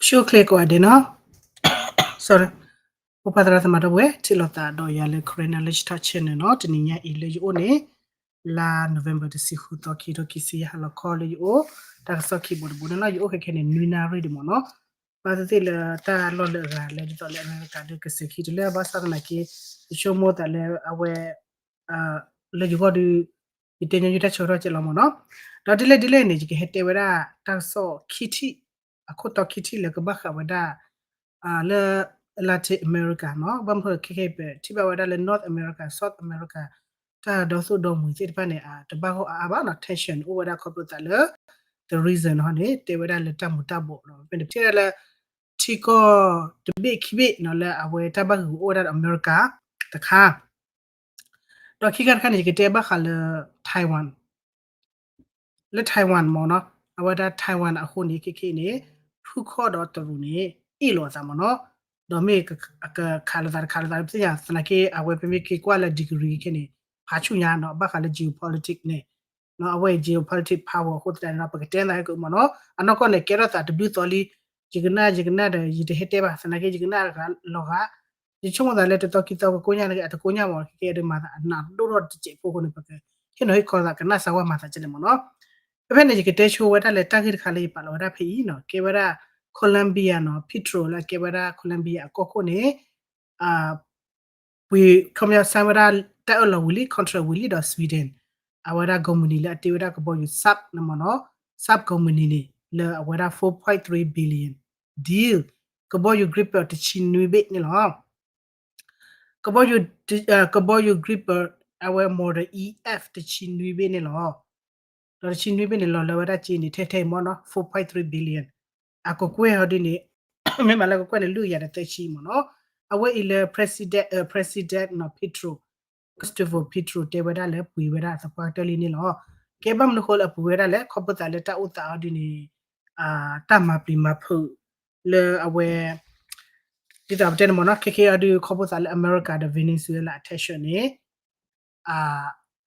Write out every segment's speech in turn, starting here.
ဆိၣ်ချ့ကိးဂၤဒဲးနီၤ, sorry, ဖိပၢ်သရၣ်သမါဒီပုၢ်ဝဲၢ် ထံၣ်လိာ်သးဒီးယၤလၢ Karen Knowledge Talk Channel နီၤ, တနံၤညါအံၤလၢယအိၣ်န့ၣ် လါ November တဆံဃုသီ ခံကထိခံဆံယဲၢ် ဟါလီၤခီလၢယအိၣ် တၢ်ကစီၣ်ခံဘိတဘိန့ၣ်လီၤ. ယအိၣ်ခဲခဲန့ၣ် နွံနၣ်ရံၣ်ဒံးမ့ၢ်နီၤ, ဘၣ်သ့ၣ်သ့ၣ်လၢတၢ်လီၢ်လၢအဂၤလၢဒ်သိးလၢအမဲရကၤဒီးကစဲးခံတလၢဘၣ်ဆၣ်သနာ်က့ ယဆိကမိၣ်သးလၢအဝဲ လၢယဂီၢ်ဒီး ယတဲညီနုၢ်တၢ်ဆၢကတီၢ်ကဲလီၤမ့ၢ်နီၤ, ဒီးဒ်လဲၣ်ဒ်လဲၣ်န့ၣ် ယကဟဲတဲဝဲဒၣ်တၢ်ကစီၣ်ခံထံၣ် အခိၣ်တီခံထံၣ်လၢကဘၣ်ဃးဝဲဒၣ် လၢ Latin America နီၤ, ဘၣ်မနုၤခဲခဲအံၤပထံၣ်ဘၣ်ဝဲဒၣ်လၢ North America, South America တၢ်ဒီသိၣ်ဒီမှံၤသ့ၣ်တဖၣ်န့ၣ် တဘၣ်ဂီၢ်အါအါဘၣ်နီၤ, tension အိၣ်ဝဲဒၣ်ခီဖျိသးလၢ the reason ဟီန့ၣ် တဲဝဲဒၣ်လၢတၢ်မူၤတၢ်ဘှီးနီၤ, ဖဲန့ၣ်ပထံၣ်ဝဲဒၣ်လၢ ထံကီၢ်တဘ့ၣ်ခံဘ့ၣ်နီၤ လၢအဝဲတၢ်ဘၣ်ဂ့ၤအိၣ်ဝဲဒၣ်ဒီးအမဲရကၤ တခါ, ဒီးခံခါတခါန့ၣ် ယကတဲဘၣ်ဃးလၢ Taiwan လၢ Taiwan မ့ၢ်နီၤ, အဝဲဒၣ် Taiwan အဃိန့ၣ် ခဲခဲအံၤန့ၣ် ဖုခီၣ်ဒီးတရူးန့ၣ် အ့ၣ်လိာ်အသးမ့ၢ်နီၤ, ဒီးမ့ၢ်ကခးလိာ်သးတခးလိာ်သး ပသ့ၣ်ညါသနာ်က့ အဝဲဖဲမ့ၢ်က့ၤကွၢ်လၢ degree ခဲန့ၣ် ဖးဆူၣ်ညါနီၤ, ဘၣ်ဃးလၢ geopolitics န့ၣ် အဝဲ geopolitics power အဃိသတးန့ၣ် ပကတဲသးဟဲကမ့ၢ်နီၤ, အနီၢ်ကီၢ်န့ၣ် ကဲထီၣ်သးတဘျုးသီလံ, ယကနၣ် ယကနၣ်ဒီး ယတဟဲတဲဘၣ် သနာ်က့ ယကနၣ်လီၤဂာ် ယဆိကမိၣ်သးလၢတသီခံသီကကိညၢ်န့ၣ် အတကိညၢ်မ့ၢ် ကဲဒီးမၤသးအနးဒိၣ်ထီၣ်တစဲးဖိအဃိန့ၣ် ပကဟ့ၣ်နီၤဟ့ၣ်ခီသးကနၣ်စၢၤဝဲမၤသးကဲလဲၣ်မ့ၢ်နီၤ, ဖဲဖဲန့ၣ် ယကတဲဆိဝဲဒၣ်လၢတၢ်ဂ့ၢ်တခါလၢယပာ်လီၤဝဲဒၣ်ဖဲအံၤနီၤ, ကဲဝဲဒၣ် Colombia နီၤ, Petro လၢအကဲဝဲဒၣ် Colombia အကီၢ်ခိၣ်န့ၣ် ပှ့ၤ ခီပညီ sign ဝဲဒၣ်တၢ်အၢၣ်လီၤဝံၤလံ contract ဝံၤလံဒီး Sweden အဝဲဒၣ် company လၢအတ့ဝဲဒၣ်ကဘီယူၤ sub န့ၣ်မ့ၢ်နီၤ, sub company န့ၣ် လၢအဝဲဒၣ် four point three billion deal ကဘီယူၤ Gripen တဆံနွံဘ့ၣ်န့ၣ်လီၤ. ကဘီယူၤ ကဘီယူၤ Gripen အဝဲ model E F တဆံနွံဘ့ၣ်န့ၣ်လီၤ. ဒီးတဆံနွံဘ့ၣ်န့ၣ် လီၤလၢဝဲဒၣ်က့န့ၣ် ထဲထဲအံၤမ့ၢ်နီၤ four point three billion အကကွဲၢ်ဟီဒ်န့ၣ် မ့ၢ်မးလၢကကွဲၢ်န့ၣ် လွံၢ်ကယၤဒီးသၢဆံမ့ၢ်နီၤ, အဝဲအံၤလၢ president, president နီၤ Petro, Gustavo Petro တဲဝဲဒၣ်လၢပှ့ၤဝဲဒၣ်သပှၢ်ကတၢၢ်လံန့ၣ်လီၤ. ကဲဘၣ်မနုၤဃိလၢအပှ့ၤဝဲဒၣ်လဲၣ် ခီဖျိသးလၢတၢ်အိၣ်သးအီၤဒ်န့ၣ် တၢ်မၤပျံၤမၤဖုး လၢအဝဲ ဒ်သိးပတဲန့ၣ်မ့ၢ်နီၤ ခဲခဲအီၤဒုးခီဖျိသးလၢအမဲရကၤဒီး Venezuela အ tension န့ၣ်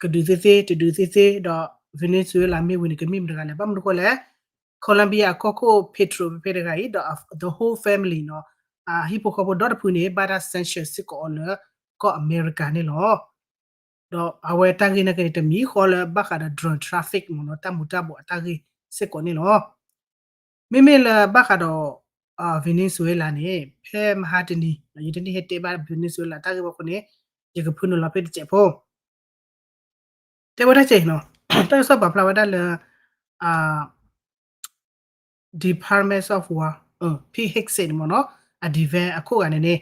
ကဒုးသ့သ့ တဒုးသ့သ့ ဒီး Venezuela မ့ၢ်ဝံၤန့ၣ် ကမ့ၢ်မတဂၤလဲၣ် ဘၣ်မနုၤဃိလဲၣ် Colombia အကီၢ်ခိၣ် Petro ဖဲဖဲတဂၤအံၤ ဒီး the whole family နီၤ အဟံၣ်ဖိဃီဖိဒီတဖုန့ၣ် ဘၣ်တၢ် sanction စ့ၢ်ကီးအီၤလၢကီၢ်အမဲရကၤန့ၣ်လီၤ. ဒီးအဝဲတၢ်ဂ့ၢ်နာ်က့န့ၣ် တမံၤဃီလၢဘၣ်ဃးဒီး drug traffic မ့ၢ်နီၤ တၢ်မူၤတၢ်ဘှီးအတၢ်ဂ့ၢ်စ့ၢ်ကီးန့ၣ်လီၤ. မ့မ့ၢ်လၢဘၣ်ဃးဒီး Venezuela န့ၣ် ဖဲမဟါတနံၤ ယတန့ၢ်ဟဲတဲဘၣ် Venezuela တၢ်ဂ့ၢ်ဘၣ်အဃိန့ၣ် ယကဖုနုာ်လီၤဖဲတစဲးဖိ တဲဝဲဒၣ်ကဲနီၤ တၢ်ကစီၣ်ပာ်ဖျါဝဲဒၣ်လၢ Department of War, Pete Hegseth န့ၣ်မ့ၢ်နီၤ အ defense အခိၣ်ဂၤန့ၣ်န့ၣ်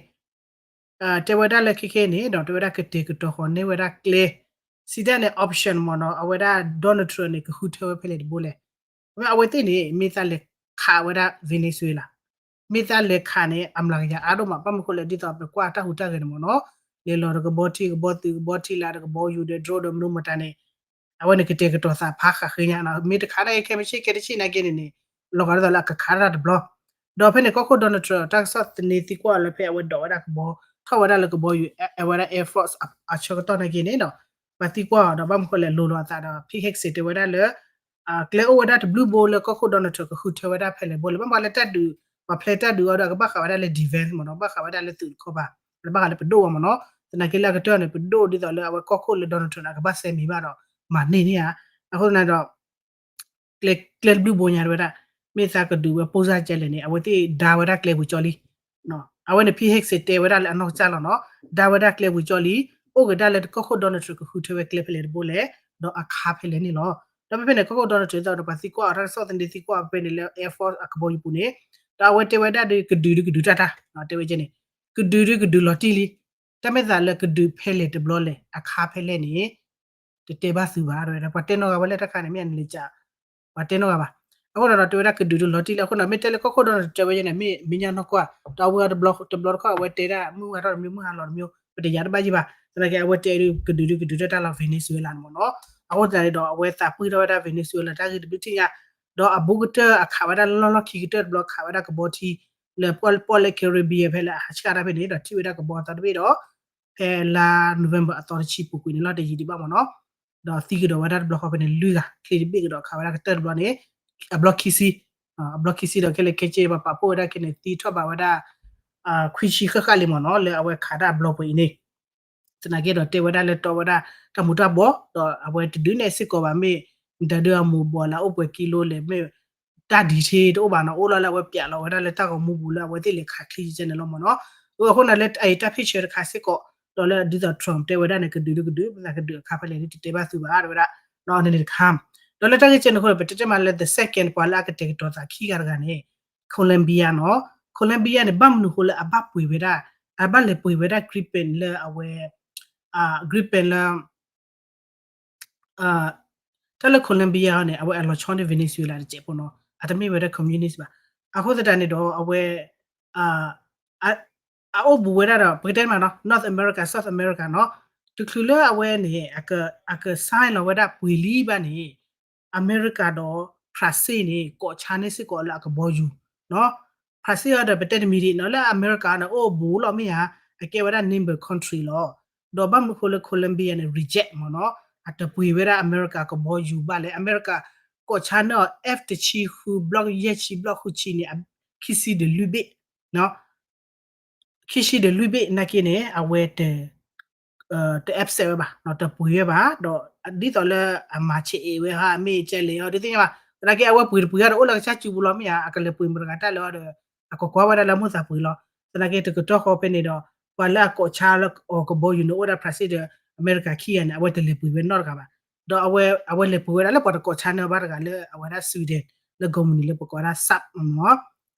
တဲဝဲဒၣ်လၢခဲခဲန့ၣ်ဒီး တဲဝဲဒၣ်ကတဲာ်ကတီၤဃီၤန့ၢ်ဝဲဒၣ်ကျဲ စံးတၢ်န့ၣ် option မ့ၢ်နီၤ အဝဲဒၣ် Donald Trump န့ၣ် ကဃုထၢဝဲဖဲလဲၣ်တဘိလဲၣ်. အဝဲသ့ၣ်န့ၣ် မ့ၢ်သးလဲၤခးဝဲဒၣ် Venezuela မ့ၢ်သးလဲၤခးန့ၣ် အမျးကယၤအါဒိၣ်မး ဘၣ်မနုၤဃိလဲၣ် ဒ်သိးပကွၢ်တၢ်ဟူးတၢ်ဂဲၤန့ၣ်မ့ၢ်နီၤ လဲၤလီၤတကဘီထံ ကဘီသုး ကဘီထံလာ် တကဘီယူၤဒီး drone ဒီးမနုၤမတၤန့ၣ် အဝဲန့ၣ်ကတဲာ်ကတီၤသးဖးဃာ်ဃ့ညါ မ့ၢ်တခးဒၣ်ခဲမ့ၢ်ဆ့ၣ်ကဲတဆ့ၣ်နာ်က့န့ၣ်န့ၣ် လီၤဂာ်ဒ်သိးလၢအကခးတၢ်တဘျီ ဒီးဖဲန့ၣ် ကီၢ်ခိၣ် Donald Trump တၢ်ကစီၣ်သန့သံကွၢ်အီၤလၢဖဲအဝဲဒိးဝဲဒၣ်ကဘီ ထီၣ်ဝဲဒၣ်လၢကဘီယူၤ အဝဲဒၣ် Air Force အဆၢကတီၢ်နာ်က့န့ၣ်ဒီး ပှၤသံကွၢ်အီၤဒီး ဘၣ်မနုၤဃိလဲၣ် လိၤလိာ်အသးဒီး Pete Hegseth တဲဝဲဒၣ်လၢ ကျဲအိၣ်ဝဲဒၣ်တဘျုးဘိလၢကီၢ်ခိၣ် Donald Trump ကဃုထၢဝဲဒၣ်ဖဲလဲၣ်ဘိလဲၣ် ဘၣ်မနုၤလၢတၢ်ဒုး ပှၤဖျဲးတၢ်ဒုးအီၤဒီး အကဘၣ်ဃးဝဲဒၣ်လၢ defense မ့ၢ်နီၤ ဘၣ်ဃးဝဲဒၣ်လၢသုးတခီဘၣ် လၢဘၣ်ဃးလၢပဒိၣ်ဝဲမ့ၢ်နီၤ သနာ်က့လၢအကတၢၢ်န့ၣ် ပဒိၣ်ဒ်သိးလၢအဝဲကီၢ်ခိၣ်လၢ Donald Trump န့ၣ် အကဘၣ်စဲမံၤဘၣ်ဒီး မၤန့ၢ်န့ၢ်ဧါ အဃိသတးဒီး ကျဲ ကျဲတဘျုးဘိညါတဝဲဒၣ် မ့ၢ်သးကဒုးဝဲပိၢ်စၢ်ကဲလဲၣ်န့ၣ် အဝဲသ့ၣ်ဒါဝဲဒၣ်ကျဲပူၤကၠီလံ အဝဲန့ၣ် Pete Hegseth တဲဝဲဒၣ်လၢအနီၢ်ကစၢ်လီၤနီၤ ဒါဝဲဒၣ်ကျဲပူၤကၠီလံ အိၣ်ကဒါလၢကီၢ်ခိၣ် Donald Trump ကဃုထၢဝဲကျဲဖဲလဲၣ်တဘိလဲၣ် ဒီးအခါဖဲလဲၣ်န့ၣ်လီၤ. ဒီးဖဲဖဲန့ၣ် ကီၢ်ခိၣ် Donald Trump ဒ်သိးဒီးပှၤသံကွၢ်အီၤတၢ်ကစီၣ်သန့သံကွၢ်အီၤဖဲန့ၣ်လၢ Air Force အကဘီယူၤပူၤန့ၣ် ဒီးအဝဲတဲဝဲဒၣ်ဒီး ကဒုးဒုးကဒုးတၢ်တၢ် တဲဝဲကဲန့ၣ် ကဒုးဒုးကဒုးလီၤတံၢ်လံ တၢ်မ့ၢ်သးလၢကဒုးဖဲလဲၣ်တဘျီလဲၣ် အခါဖဲလဲၣ်န့ၣ် တတဲဘၣ်သုဘၣ် တဲဝဲဒၣ် ပှၤတဲနီၣ်ဂၤဝဲလၢတၢ်ခါန့ၣ် မ့ၢ်အနလံာ်ကၠး ပှၤတဲနီၣ်ဂၤဘၣ် အဃိဒီးတဲဝဲဒၣ်ကဒုးဒုးလီၤတံၢ်လံ အဃိဒီး မ့ၢ်တဲလၢကီၢ်ခိၣ် Donald Trump တဲဝဲန့ၣ် မ့ၢ်မ့ၢ်ညါနီၢ်ကွၢ် ဒီးအဝဲတဘျီတခီၣ် အဝဲတဲဒၣ် မုၢ်ဝါထီၣ်တမံၤ မုၢ်ဟါလီၤတမံၤ ပတယာ်တဘၣ်ယံၤဘၣ် သနာ်က့ အဝဲတဲဒုးကဒုးဒုးကဒုးတၢ်တၢ်လီၤ Venezuela န့ၣ်မ့ၢ်နီၤ အဃိသတးန့ၣ်ဒီး အဝဲသးပှံၢ်ထီၣ်ဝဲဒၣ် Venezuela တၢ်ဂ့ၢ်တဘျုးထံၣ်ညါ ဒီးအဘူးကတၢၢ်အခးဝဲဒၣ်လၢလီၢ်လီၢ်ခံကတၢၢ်တဘျီ ခးဝဲဒၣ်ကဘီထံ လၢပီၣ်လဲၣ် Caribbean ဖဲလၢအဟးဆှၣ်တၢ်ဖဲန့ၣ် ဒီးထံၣ်ဝဲဒၣ်ကဘီအသီတဘ့ၣ်ဒီး ဖဲလါ November အသီတဆံပူၤကွံာ်န့ၣ်လီၤ တယံာ်ဒံးဘၣ်မ့ၢ်နီၤ ဒီးသံကဒီးဝဲဒၣ်တဘျီဃီဖဲန့ၣ် လွံၢ်ဂၤ ချ့တဘ့ၣ်ကဒီးခးဝဲဒၣ်ကတၢၢ်တဘျီန့ၣ် အဘျီခံဆံ အဘျီခံဆံဒီးခဲလၢာ်ခဲဆ့ ပှၤပာ်ဖှိၣ်ဝဲဒၣ်ခဲန့ၣ် သံထီၣ်ဘးဝဲဒၣ် ခွံဆံဃၣ်ဃၣ်လံမ့ၢ်နီၤ လၢအဝဲခးတၢ်အဘျီပှဲၤအံၤန့ၣ် သနာ်က့ဒီးတဲဝဲဒၣ်လၢတီဝဲဒၣ် တၢ်မူၤတၢ်ဘှီး ဒီးအဝဲတဒုးနဲၣ်စ့ၢ်ကီးဘၣ် မ့ၢ်ဒၢဒုးအမူၤဘှီးလၢအအိၣ်ပှဲၤကံလိလဲၣ် မ့ၢ်တၢ်ဒံးထ့တအိၣ်ဘၣ်နီၤ အိၣ်လီၤလၢအဝဲပျးလီၤဝဲဒၣ်လၢတၢ်ဂီၤမူပူၤလၢအဝဲသ့ၣ်လဲၤခးချံကဲန့ၣ်လီၤမ့ၢ်နီၤ. အဃိန့ၣ်လၢအတၢ် picture တခါစ့ၢ်ကီး ဒီးလၢဒ်သိး Trump တဲဝဲဒၣ်န့ၣ် ကဒုးလၢကဒုး မ့ၢ်သးကဒုးအခါဖဲလဲၣ် တတဲဘၣ်သုဘၣ် တဲဝဲဒၣ် န့ၣ်တခါ ဒီးလၢတၢ်ဂ့ၢ်ကဲန့ၣ်အဃိ ပတဲတဲမးလၢ the second ပှၤလၢအကတဲာ်ကတီၤသးခံဂၤတဂၤန့ၣ် Colombia နီၤ Colombia န့ၣ် ဘၣ်မနုၤအဃိလၢအဘၣ်ပှ့ၤဝဲဒၣ် အဘၣ်လဲၤပှ့ၤဝဲဒၣ် gripen လၢအဝဲ gripen လၢ တၢ်လၢ Colombia န့ၣ် အဝဲအလီၤဆီန့ၢ် Venezuela တစဲးဖိနီၤ အတမ့ၢ်ဝဲဒၣ် communist ဘၣ်. အဃိသတးန့ၣ်ဒီးအဝဲ အအိၣ်ဘူးဝဲဒၣ်ဒီး ပကတဲမးနီၤ North America South America နီၤ တချုးလၢအဝဲန့ၣ် အက sign လီၤဝဲဒၣ်ပှ့ၤလံဘၣ်န့ၣ် အမဲရကၤဒီး France န့ၣ် ကိးဆါန့ၢ်စ့ၢ်ကီးလၢအကဘီယူၤနီၤ France အီၤဒီး ပတဲတမံၤဒံးနီၤ လၢအမဲရကၤန့ၣ် အိၣ်ဘူးလီၤမ့ၢ်ဧါ အကဲဝဲဒၣ် neighbor country လီၤ. ဒီးဘၣ်မနုၤဃိလၢ Colombia န့ၣ် reject မ့ၢ်နီၤ အတပှ့ၤဝဲဒၣ်အမဲရကၤကဘီယူၤဘၣ်လဲၣ် အမဲရကၤ ကိးဆါန့ၢ်အီၤ F တဆံဃု block ယဲၢ်ဆံ block ဃုဆံန့ၣ် ခံဆံဒီးလွံၢ်ဘ့ၣ် ခံဆံဒီးလွံၢ်ဘ့ၣ်နာ်က့န့ၣ် အဝဲ တ accept ဝဲဘၣ် တပှ့ၤဝဲဘၣ် ဒီးဒ်သိးလၢအမၤဆဲးအဲးဝဲဟါ အမ့ၢ်ကဲလဲၣ်အီၤ ဒ်သ့ၣ်ညါဘၣ် သနာ်က့အဝဲပှ့ၤတပှ့ၤအီၤဒီး အိၣ်လၢကစၢ်စုပူၤလီၤမ့ၢ်ဧါ အကလဲၤပှ့ၤမတၤတဂၤတၢ်လၢအီၤဒီး အကကွၢ်ဝဲဒၣ်လၢမိၢ်သးပှ့ၤလီၤ. သနာ်က့တကတီၢ်ဃီဖဲန့ၣ်ဒီး ပှၤလၢအကိးဆါလၢအီၤကဘီယူၤန့ၣ် အိၣ်ဝဲဒၣ် France ဒီး အမဲရကၤခံဂၤန့ၣ် အဝဲတလဲၤပှ့ၤဝဲနီတဂၤဘၣ် ဒီးအဝဲ အဝဲလဲၤပှ့ၤဝဲဒၣ်လၢပှၤတကိးဆါန့ၢ်အီၤဘၣ်တဂၤလၢအဝဲဒၣ် Sweden လၢ Germany လၢပကိးဝဲဒၣ် Saab မ့ၢ်နီၤ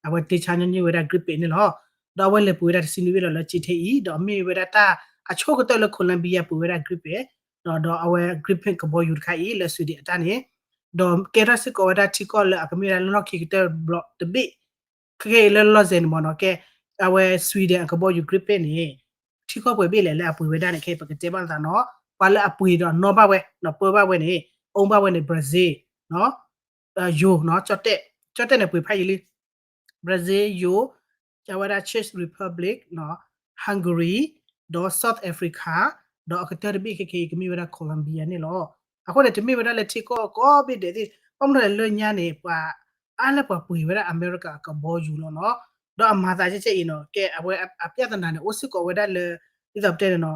အဝဲတ့ဆါညီနုၢ်ဝဲဒၣ် gripen န့ၣ်လီၤ. ဒီးအဝဲလဲၤပှ့ၤဝဲဒၣ်တဆံနွံဘ့ၣ်လီၤလၢကၠ့ထဲအံၤ ဒီးမ့ၢ်ဝဲဒၣ်တၢ်အဆိကတၢၢ်လၢ Colombia ပှ့ၤဝဲဒၣ် gripen ဒီး ဒီးအဝဲ gripen ကဘီယူၤတခါအံၤလၢ Sweden အတၢ်န့ၣ် ဒီးကဲထီၣ်စ့ၢ်ကီးဝဲဒၣ်ထံကီၢ်လၢအကမ့ၢ်ဝဲဒၣ်လီၢ်ခံကတၢၢ်ဘျီတဘ့ၣ် ခဲခဲအံၤလၢလီၢ်စဲးန့ၣ်မ့ၢ်နီၤ ကဲ အဝဲ Sweden အကဘီယူၤ gripen န့ၣ် ထံကီၢ်ပှဲၤဘ့ၣ်လဲၣ်လၢအပှ့ၤဝဲဒၣ်န့ၣ် ခဲအံၤပကတဲဘၣ်နသးနီၤ ပှၤလၢအပှ့ၤဒီးနီၣ်ဘၣ်ဝဲ ဒီးပၢဘၣ်ဝဲန့ၣ် own ဘၣ်ဝဲန့ၣ် Brazil နီၤ ယိၤနီၤ ကၠီၣ်တဲၣ် ကၠီၣ်တဲၣ်န့ၣ်ပှ့ၤဖးယံာ်လံ Brazil ယိၤ ကဝဲဒၣ် Czech Republic နီၤ Hungary ဒီး South Africa ဒီးအကတၢၢ်တဘ့ၣ်ခဲခဲအံၤကမ့ၢ်ဝဲဒၣ် Colombia န့ၣ်လီၤ. အဃိန့ၣ် တမ့ၢ်ဝဲဒၣ်လၢထံကီၢ်ကိးဘ့ၣ်ဒဲးသ့ၣ် ဘၣ်မနုၤလဲၣ်လၢညါန့ၣ် ပှၤအါလၢပှၤပှ့ၤဝဲဒၣ်အမဲရကၤကဘီယူၤလီၤနီၤ ဒီးအမၤသးကဲကဲအံၤနီၤ ကဲအဝဲအပြဿနာန့ၣ် အိၣ်စ့ၢ်ကီးဝဲဒၣ်လၢ ဒ်သိးပတဲန့ၣ်နီၤ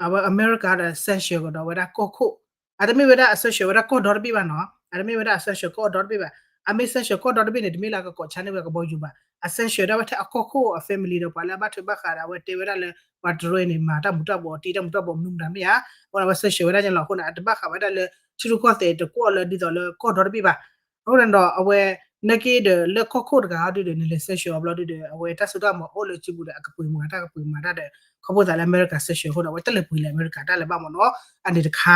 အဝဲအမဲရကၤဒီး sanction ကဒီးဝဲဒၣ်ကီၢ်ခိၣ် အတမ့ၢ်ဝဲဒၣ်အ sanction ဝဲဒၣ်ကီၢ်ဒီတဘ့ၣ်ဘၣ်နီၤ အတမ့ၢ်ဝဲဒၣ်အ sanction ကီၢ်ဒီတဘ့ၣ်ဘၣ် အမ့ၢ် sanction ကီၢ်ဒီတဘ့ၣ်န့ၣ် တမ့ၢ်လၢအကကိးဆါန့ၢ်ဝဲကဘီယူၤဘၣ် အ sanction ဒၣ်ဝဲထဲအကီၢ်ခိၣ်အ family ဒီးပှၤလၢအဘၣ်ထွဲဘၣ်ဃးဒီး အဝဲတဲဝဲဒၣ်လၢ ပှၤတရၢန့ၣ် မၤတၢ်မူၤတၢ်ဘှီး တ့တၢ်မူၤတၢ်ဘှီးမနုၤမတၤမ့ၢ်ဧါ အဃိန့ၣ် အဝဲ sanction ဝဲဒၣ်န့ၣ်လီၤ အဃိန့ၣ် အတဘၣ်ဃးဝဲဒၣ်လၢ ထံရူၢ်ကီၢ်သဲးတကွီၢ်လၢဒ်သိးလၢကီၢ်ဒီတဘ့ၣ်ဘၣ် အဃိန့ၣ်ဒီးအဝဲ နာ်က့ဒီးလၢကီၢ်ခိၣ်တဂၤအီၤဒုဒီး နလဲၤ sanction အီၤဘျီဒုဒီး အဝဲတၢ်စိတၢ်ကမီၤအိၣ်လၢစုပူၤဒီး အကပှ့ၤမၤတၢ်ကပှ့ၤမၤတၢ်ဒီး ခီဖျိသးလၢအမဲရကၤ sanction အဃိဒီး အဝဲတလဲၤပှ့ၤလၢအမဲရကၤတၢ်လၢၤဘၣ်မ့ၢ်နီၤ အန့ၣ်တခါ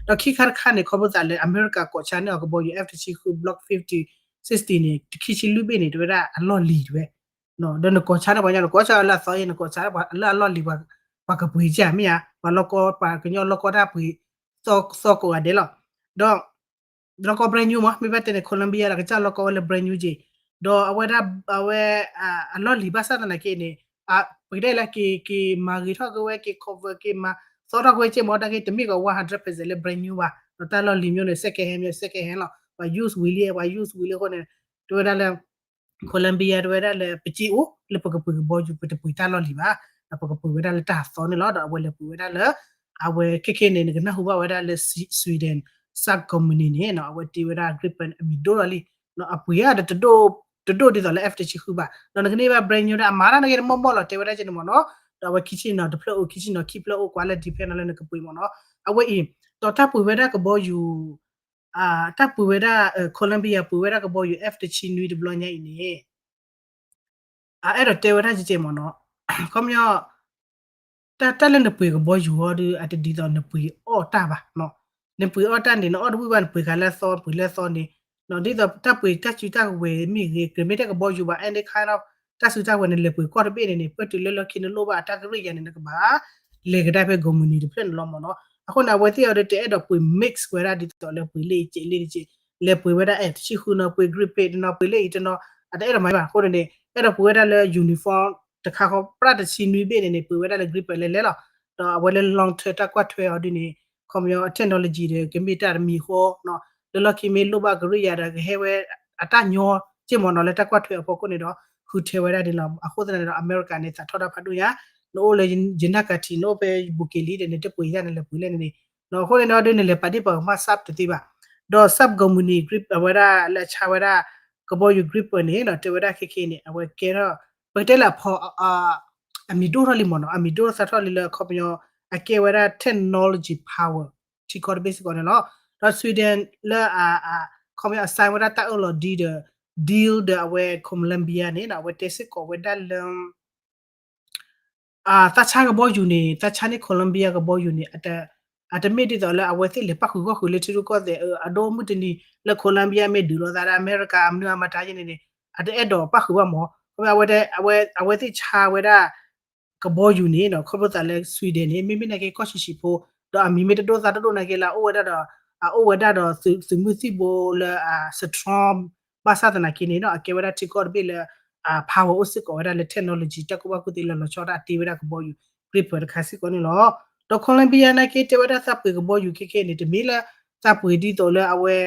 ဒီးခံခါတခါန့ၣ် ခီဖျိသးလၢအမဲရကၤကိးဆါန့ၢ်အီၤကဘီယူၤ F တဆံဃု Block fifty sixty န့ၣ် တခံဆံလွံၢ်ဘ့ၣ်န့ၣ် တဲဝဲဒၣ်အလီၢ်လံၤတဲဝဲ ဒီးနကိးဆါန့ၢ်ပှၤညီ နကိးဆါလၢအသီအံၤ နကိးဆါလၢအလီၢ်လံၤ ပှၤကပှ့ၤကမ့ၢ်ဧါ ပှၤလီၢ်ကီ ပှၤကညီလီၢ်ကီတၢ်ပှ့ၤ သီကိးဂၤဒဲးလီၤ ဒီး လီၢ်ကီ brand new မ့ၢ် မ့ၢ်ဘၣ်တဲန့ၣ် Colombia ဒီးကစၢ်လီၢ်ကီဝဲလၢ brand new က့ၤ ဒီးအဝဲဒၣ် အဝဲ အလီၢ်လံၤဘၣ်ဆၣ်သနာ်က့န့ၣ် ပကတဲလၢက့ၤ က့ၤမၤဂ့ၤထီၣ်က့ၤဝဲ က့ၤ cover က့ၤမၤသီထီၣ်က့ၤဝဲက့ၤမ့ၢ် တၢ်က့ၤတမ့ၢ်ကီး one hundred percent လၢ brand new ဘၣ် ဒီးတၢ်လီၢ်လံၤမျိုးန့ၣ် second hand မျိုး second hand လီၤ ပှၤ use ဝံၤလံ ပှၤ use ဝံၤလံအဃိန့ၣ် တဲဝဲဒၣ်လၢ Colombia တဲဝဲဒၣ်လၢ ပစ့အိၣ်လၢပကပှ့ၤကဘီယူၤ ပတပှ့ၤတၢ်လီၢ်လံၤဘၣ် ဒီးပကပှ့ၤဝဲဒၣ်လၢတၢ်သီန့ၣ်လီၤ ဒီးအဝဲလဲၤပှ့ၤဝဲဒၣ်လၢ အဝဲခဲခဲန့ၣ် နကနၢ်ဟူဘၣ်ဝဲဒၣ်လၢ Sweden Saab company န့ၣ် အဝဲတ့ဝဲဒၣ် gripen အမံၤဒိၣ်လီၤလံ အပှ့ၤအါဒီး တဒိၣ်ဒ်သိးလၢ F တဆံဃုဘၣ် ဒီးနကန့ၢ်ဘၣ် brand new ဒၣ်အမၤတၢ်နဂ့ၤတမီၢ်မီၢ်လီၤ တဲဝဲဒၣ်က့န့ၣ်မ့ၢ်နီၤ ဒီးအဝဲခံဆံနီၤတဖျၢၣ်အိၣ် ခံဆံနီၤခံဖျၢၣ်အိၣ် ကွၢ်လၢ depend လၢနကပှ့ၤမ့ၢ်နီၤ အဝဲအံၤ ဒီးတၢ်ပှ့ၤဝဲဒၣ်ကဘီယူၤ တၢ်ပှ့ၤဝဲဒၣ် Colombia ပှ့ၤဝဲဒၣ်ကဘီယူၤ F တဆံနွံတဘျီညါအံၤန့ၣ် အအဲၣ်ဒိးတဲဝဲဒၣ်ကကဲမ့ၢ်နီၤ ခီပညီ တၢ်လၢနပှ့ၤကဘီယူၤအီၤဒီး အတဒ်သိးနပှ့ၤအီၣ်တၢ်ဘၣ် နပှ့ၤအီၣ်တၢ်န့ၣ် နအီၣ်တဝံၣ်ဘၣ် နပှ့ၤဃာ်လၢအသီ ပှ့ၤလၢအသီန့ၣ် ဒ်သိးတၢ်ပှ့ၤတၢ်စုတၢ်ကဝဲၤမ့ၢ်ဂ့ၤ ကမ့ၢ်တၢ်ကဘီယူၤဘၣ် any kind of တၢ်စုတၢ်ကဝဲၤန့ၣ် လဲၤပှ့ၤကီၢ်တဘ့ၣ်န့ၣ်န့ၣ် ပၢၢ်တုၤလၢလီၢ်ခံနလိၣ်ဘၣ်အတၢ်ကရံၣ်ယၤန့ၣ် နကဘၣ် လဲၤကဒါဖဲ company တဖျၢၣ်န့ၣ်လီၤမ့ၢ်နီၤ အဃိန့ၣ် အဝဲသ့ၣ်အီၤဒီးတအဲၣ်ဒိးပှ့ၤ mix ဝဲဒၣ်ဒ်သိးလၢပှ့ၤလၢအံၤကဲးလၢအံၤကဲး လဲၤပှ့ၤဝဲဒၣ် F တဆံဃုနီၤ ပှ့ၤ gripen တနီၤ ပှ့ၤလၢအံၤတနီၤ အတအဲၣ်ဒိးမၤဘၣ် အဃိန့ၣ်န့ၣ် အဲၣ်ဒိးပှ့ၤဝဲဒၣ်လၢ uniform တခါဃီ ပြၣ်တဆံနွံဘ့ၣ်န့ၣ်န့ၣ် ပှ့ၤဝဲဒၣ်လၢ gripen လဲၤလဲၤလီၤ ဒီးအဝဲလၢ long term တၢ်ကွၢ်ထွဲအီၤဒ်န့ၣ် ခီပညီ အ technology ဒီး ကမ့ၢ်တၢ်တမံၤဃီ လၢလီၢ်ခံမ့ၢ်လိၣ်ဘၣ်ကရံၣ်ယၤဒီး ကဟဲဝဲ အတၢ်ညီ က့မ့ၢ်နီၤ လၢတၢ်ကွၢ်ထွဲအဖီခိၣ်န့ၣ်ဒီး ဃုထၢဝဲဒၣ်န့ၣ်လီၤ. အဃိသတးန့ၣ်ဒီး အမဲရကၤန့ၣ် သးထီၣ်တၢ်ဖးဒိၣ်ညါ, နအိၣ်လၢယနၢ်ကၤထံး နအိၣ်ဖဲဘူးက့ၤလံဒီး နတပှ့ၤယၤ နလဲၤပှ့ၤလဲၣ်န့ၣ်န့ၣ်, အဃိန့ၣ်ဒီး ဒ်နလဲၤပာ်ဒ့ၣ်ပာ်ကမၣ် SAP တသ့ဘၣ်. ဒီး SAP ကီမူနံၤ အဝဲဒၣ်လၢအဆါဝဲဒၣ် ကဘီယူၤ Gripen န့ၣ်နီၤ တဲဝဲဒၣ်ခဲခဲအံၤန့ၣ် အဝဲကဲထီၣ် ပကတဲလၢအဖီ အမံၤဒိၣ်ထီၣ်လံမ့ၢ်နီၤ, အမံၤဒိၣ်ထီၣ်သးထီၣ်လံလၢအခီပညီ အကဲဝဲဒၣ် technology power ထံကီၢ်တဘ့ၣ်စ့ၢ်ကီးန့ၣ်လီၤ. ဒီး Sweden လၢ ခီပညီအ sign ဝဲဒၣ်တၢ်အၢၣ်လီၤဒ်ဒီး deal ဒီးအဝဲ Colombia န့ၣ်နီၤ အဝဲတဲစ့ၢ်ကီးဝဲဒၣ်လၢ သးဆါကဘီယူၤန့ၣ် သးဆါန့ၢ် Colombia ကဘီယူၤန့ၣ် အတမ့ၢ်ဒ်သိးလၢအဝဲသ့ၣ်လဲၤပၣ်ဃုာ်ဂီၢ်ဃုာ်လၢထံရူၢ်ကီၢ်သဲး အဒိမုၢ်တနံၤလၢ Colombia မ့ၢ်ဒုးလိာ်သးဒီးအမဲရကၤ အမနုၤအမတၤယဲန့ၣ်န့ၣ် အတအဲၣ်ဒိးပၣ်ဃုာ်ဘၣ်မ့ၢ်. ခီဖျိ အဝဲသ့ၣ်ဆါဝဲဒၣ် ကဘီယူၤန့ၣ်ဒီး ခီဖျိသးလၢ Sweden န့ၣ် မ့မ့ၢ်နာ်က့ကီၢ်ဆံးဆံးဖိ ဒီးအမံၤမ့ၢ်တဒိၣ်သးတဒိၣ်နာ်က့လၢအအိၣ်ဝဲဒၣ်ဒီး အအိၣ်ဝဲဒၣ်ဒီးသုးမုၢ်သံၣ်ဘိလၢအ strong ဘၣ်ဆၣ်သနာ်က့န့ၣ်ဒီး အကဲဝဲဒၣ်ထံကီၢ်တဘ့ၣ်လၢ power အိၣ်စ့ၢ်ကီးဝဲဒၣ်လၢ technology တၢ်ကူၣ်ဘၣ်ကူၣ်သ့လၢလီၤဆီဒၣ်တၢ်တ့ဝဲဒၣ်ကဘီယူၤ Gripen တခါစ့ၢ်ကီးန့ၣ်လီၤ. ဒီး Colombia နာ်က့တဲဝဲဒၣ်သးပှ့ၤကဘီယူၤခဲခဲန့ၣ် တမ့ၢ်လၢသးပှ့ၤဒ်သိးလၢအဝဲ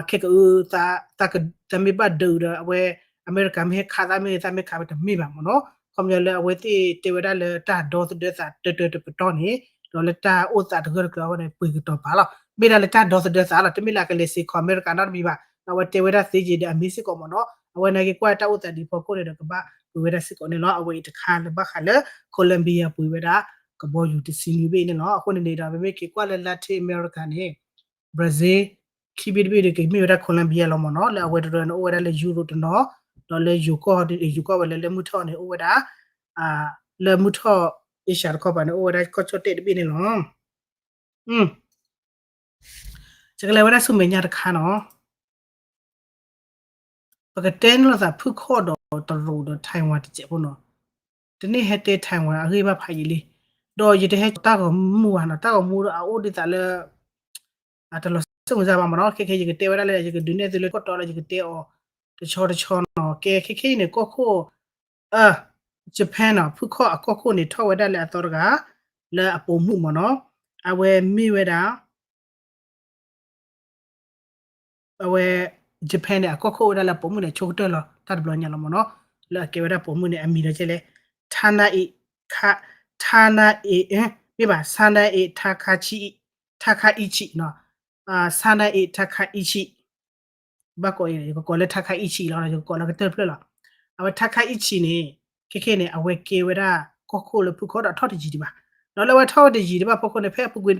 ခဲကအု သးမ့ၢ်ဘၣ်ဒုးဒီးအဝဲ အမဲရကၤမ့ၢ်ဟဲခးသးမ့ၢ်ဂ့ၤ သးမ့ၢ်ခးဝဲတမ့ၢ်ဘၣ်မ့ၢ်နီၤ. ခီပညီလၢအဝဲသ့ၣ်တဲဝဲဒၣ်လၢတၢ်ဒီသဒၢသးတၢတၢတပတီၢ်န့ၣ် ဒီးလၢတၢ်အိၣ်သးတဂၢၢ်တကျၢၤအဂီၢ်န့ၣ် ပှ့ၤကတီၤပာ်လီၤ. မ့ၢ်ဒၣ်လၢတၢ်ဒီသဒၢသးလီၤ. တမ့ၢ်လၢအကလဲၤစ့ၢ်ကီးအမဲရကၤနီတမံၤဘၣ်. ဒီးအဝဲတဲဝဲဒၣ်သ့က့ၤဒီးအမ့ၢ်စ့ၢ်ကီးမ့ၢ်နီၤ. အဝဲနာ်က့ကွၢ်တၢ်အိၣ်သးဒ်ဖီခိၣ်န့ၣ်ဒီးကဘၣ်ပှ့ၤဝဲဒၣ်စ့ၢ်ကီးန့ၣ်လီၤ. အဝဲအံၤတခါလၢဘၣ်ဃးလၢ Colombia ပှ့ၤဝဲဒၣ်ကဘီယူၤတဆံနွံဘ့ၣ်န့ၣ်လီၤ. အဃိန့ၣ်န့ၣ်ဒီး ပမ့ၢ်က့ၤကွၢ်လၢ Latin America န့ၣ် Brazil ခံဘ့ၣ်တဘ့ၣ်ဒီး ကမ့ၢ်ဝဲဒၣ် Colombia လီၤမ့ၢ်နီၤ. လၢအဝဲတရၢန့ၣ် အိၣ်ဝဲဒၣ်လၢ Europe တနီၤ, ဒီးလၢယိၤကီၢ် ယိၤကီၢ်ဝဲလၢ လၢမုၢ်ထီၣ်န့ၣ် အိၣ်ဝဲဒၣ် လၢမုၢ်ထီၣ် Asia တခီပၤန့ၣ် အိၣ်ဝဲဒၣ်ကီၢ်ကၠီၣ်တဲၣ်တဘ့ၣ်န့ၣ်လီၤ. ယကလဲၤဝဲဒၣ်ဆူမဲာ်ညါတခါနီၤ. ပကတဲန့ၢ်လိာ်သးဖုၣ်ခီၣ်ဒီးတရူးဒီး Taiwan တစဲးဖိနီၤ. တန့ၢ်ဟဲတဲ Taiwan အဂ့ၢ်ဘၣ်ဖးယံာ်လံ. ဒီးယတဟဲတၢ်ဂီၤမူဘၣ်နီၤ, တၢ်ဂီၤမူဒီးအအိၣ်ဒ်သိးလၢ တလီၤစိတ်ဝင်စားဘၣ်မ့ၢ်နီၤ. ခဲခဲယကတဲဝဲဒၣ်လၢ ယကဒုးနဲၣ်သုလၢကီၢ်တီလၢယကတဲအီၤ တဆီတဆီနီၤ. ကဲခဲခဲအံၤန့ၣ် ကီၢ်ခိၣ် Japan နီၤ, ဖုၣ်ခီၣ်အကီၢ်ခိၣ်န့ၣ် ထီၣ်ဝဲဒၣ်လၢအသီတဂၤ လၢအပိာ်မုၣ်မ့ၢ်နီၤ. အဝဲမ့ၢ်ဝဲဒၣ် အဝဲ Japan န့ၣ် အကီၢ်ခိၣ်ဝဲဒၣ်လၢအပိာ်မုၣ်န့ၣ် ဆိကတၢၢ်လီၤ တၢ်တဘျီညါလီၤမ့ၢ်နီၤ. လၢအကဲဝဲဒၣ်ပိာ်မုၣ်န့ၣ် အမံၤဒီးကဲလဲၣ်, Tanae, Tanae, မ့ၢ်ဘၣ် Sanae Taka, Takaichi နီၤ, Sanae Takaichi ဘၣ်ကိးအံၤ ယကကိးလၢ Takaichi လီၤ, ယကကိးလၢကတၢၢ်တဖျၢၣ်လီၤ. အဝဲ Takaichi န့ၣ် ခဲခဲန့ၣ် အဝဲကဲဝဲဒၣ် ကီၢ်ခိၣ်လၢဖုၣ်ခီၣ်ဒီးထီၣ်တယံၤဒံးဘၣ်. ဒီးလၢအဝဲထီၣ်ဝဲတယံၤဒံးဘၣ်ဖီခိၣ်န့ၣ် ဖဲအပူၤကွံာ်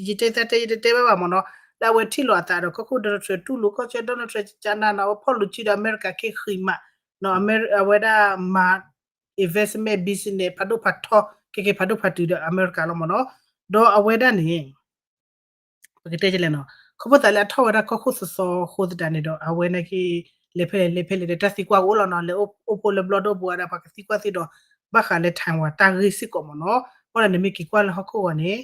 ယတဲသးတဲ ယတတဲဘၣ်ဘၣ်မ့ၢ်နီၤ, လၢအဝဲထံၣ်လိာ်အသးဒီး ကီၢ်ခိၣ် Donald Trump တူၢ်လိာ်ကီၢ်ဆၢ Donald Trump ကနၤနီၤ အဝဲဖီၣ်လိာ်စုဒီးအမဲရကၤက့ဃံးမး, အဝဲဒၣ်မၤ investment business ဖးဒိၣ်ဖးထီ ခဲကဲဖးဒိၣ်ဖးတုၤဒီးအမဲရကၤလီၤမ့ၢ်နီၤ. ဒီးအဝဲဒၣ်န့ၣ် ပကတဲလဲၣ်နီၤ, ခီဖျိသးလၢအထီၣ်ဝဲဒၣ်ကီၢ်ခိၣ်သီသီအဃိသတးန့ၣ်ဒီး အဝဲနာ်က့ လဲၤဖဲလဲၣ်လဲၤဖဲလဲၣ်ဒီး တၢ်သံကွၢ်ကအိၣ်လီၤနီၤ, လဲၤအိၣ်ဖှိၣ်လၢဘျီၣ်ဒိၣ်ပူၤဒီး ပှၤကသံကွၢ်သ့ဒီး ဘၣ်ဃးလၢ Taiwan တၢ်ဂ့ၢ်စ့ၢ်ကီးမ့ၢ်နီၤ. ဘၣ်ဒီးနမ့ၢ်က့ၤကွၢ်လၢဟီၣ်ခိၣ်ဂီၤန့ၣ်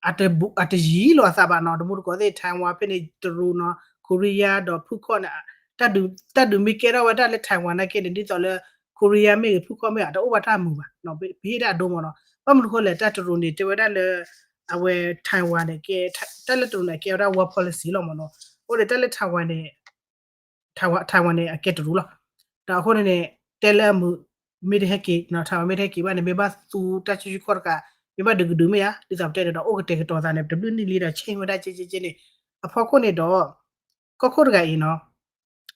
အတယံၤလိာ်အသးဘၣ်နီၤ, တမူတကိးသ့ၣ် Taiwan ဖဲန့ၣ် တရူးနီၤ, Korea ဒီးဖုၣ်ခီၣ်န့ၣ် တၢ်ဒုးမ့ၢ်ကဲထီၣ်ဝဲဒၣ်လၢ Taiwan နာ်က့န့ၣ် ဒ်သိးလၢ Korea မ့ၢ်ဂ့ၤ ဖုၣ်ခီၣ်မ့ၢ်ဂ့ၤ တအိၣ်ဘၣ်တၢ်မုာ်ဘၣ်, ပဟ့ၣ်တၢ်အဒိမ့ၢ်နီၤ. ဘၣ်မနုၤဃိလဲၣ် တၢ်တရူးန့ၣ် တဲဝဲဒၣ်လၢ အဝဲ Taiwan န့ၣ် ကဲ တၢ်လၢတရူးန့ၣ် ကဲဝဲဒၣ် one policy လီၤမ့ၢ်နီၤ. အဃိန့ၣ် တၢ်လၢ Taiwan န့ၣ် Taiwan န့ၣ် အကဲတရူးလီၤ. ဒီးအဃိန့ၣ်န့ၣ် တဲလၢအမုာ် မ့ၢ်တဟဲက့ၤ Taiwan မ့ၢ်တဟဲက့ၤဘၣ်န့ၣ် မ့ၢ်ဘၣ်သူတၢ်စုဆူၣ်ခီၣ်တကး မ့ၢ်ဘၣ်ဒုးကဒုးမ့ၢ်ဧါ, ဒ်သိးပတဲန့ၣ်ဒီး အိၣ်ကတဲာ်ကတီၤသးန့ၣ် တဘျုးနံၣ်လံဒီး change ဝဲဒၣ်ကဲကဲကဲန့ၣ် အဖီခိၣ်န့ၣ်ဒီး ကီၢ်ခိၣ်တဂၤအံၤနီၤ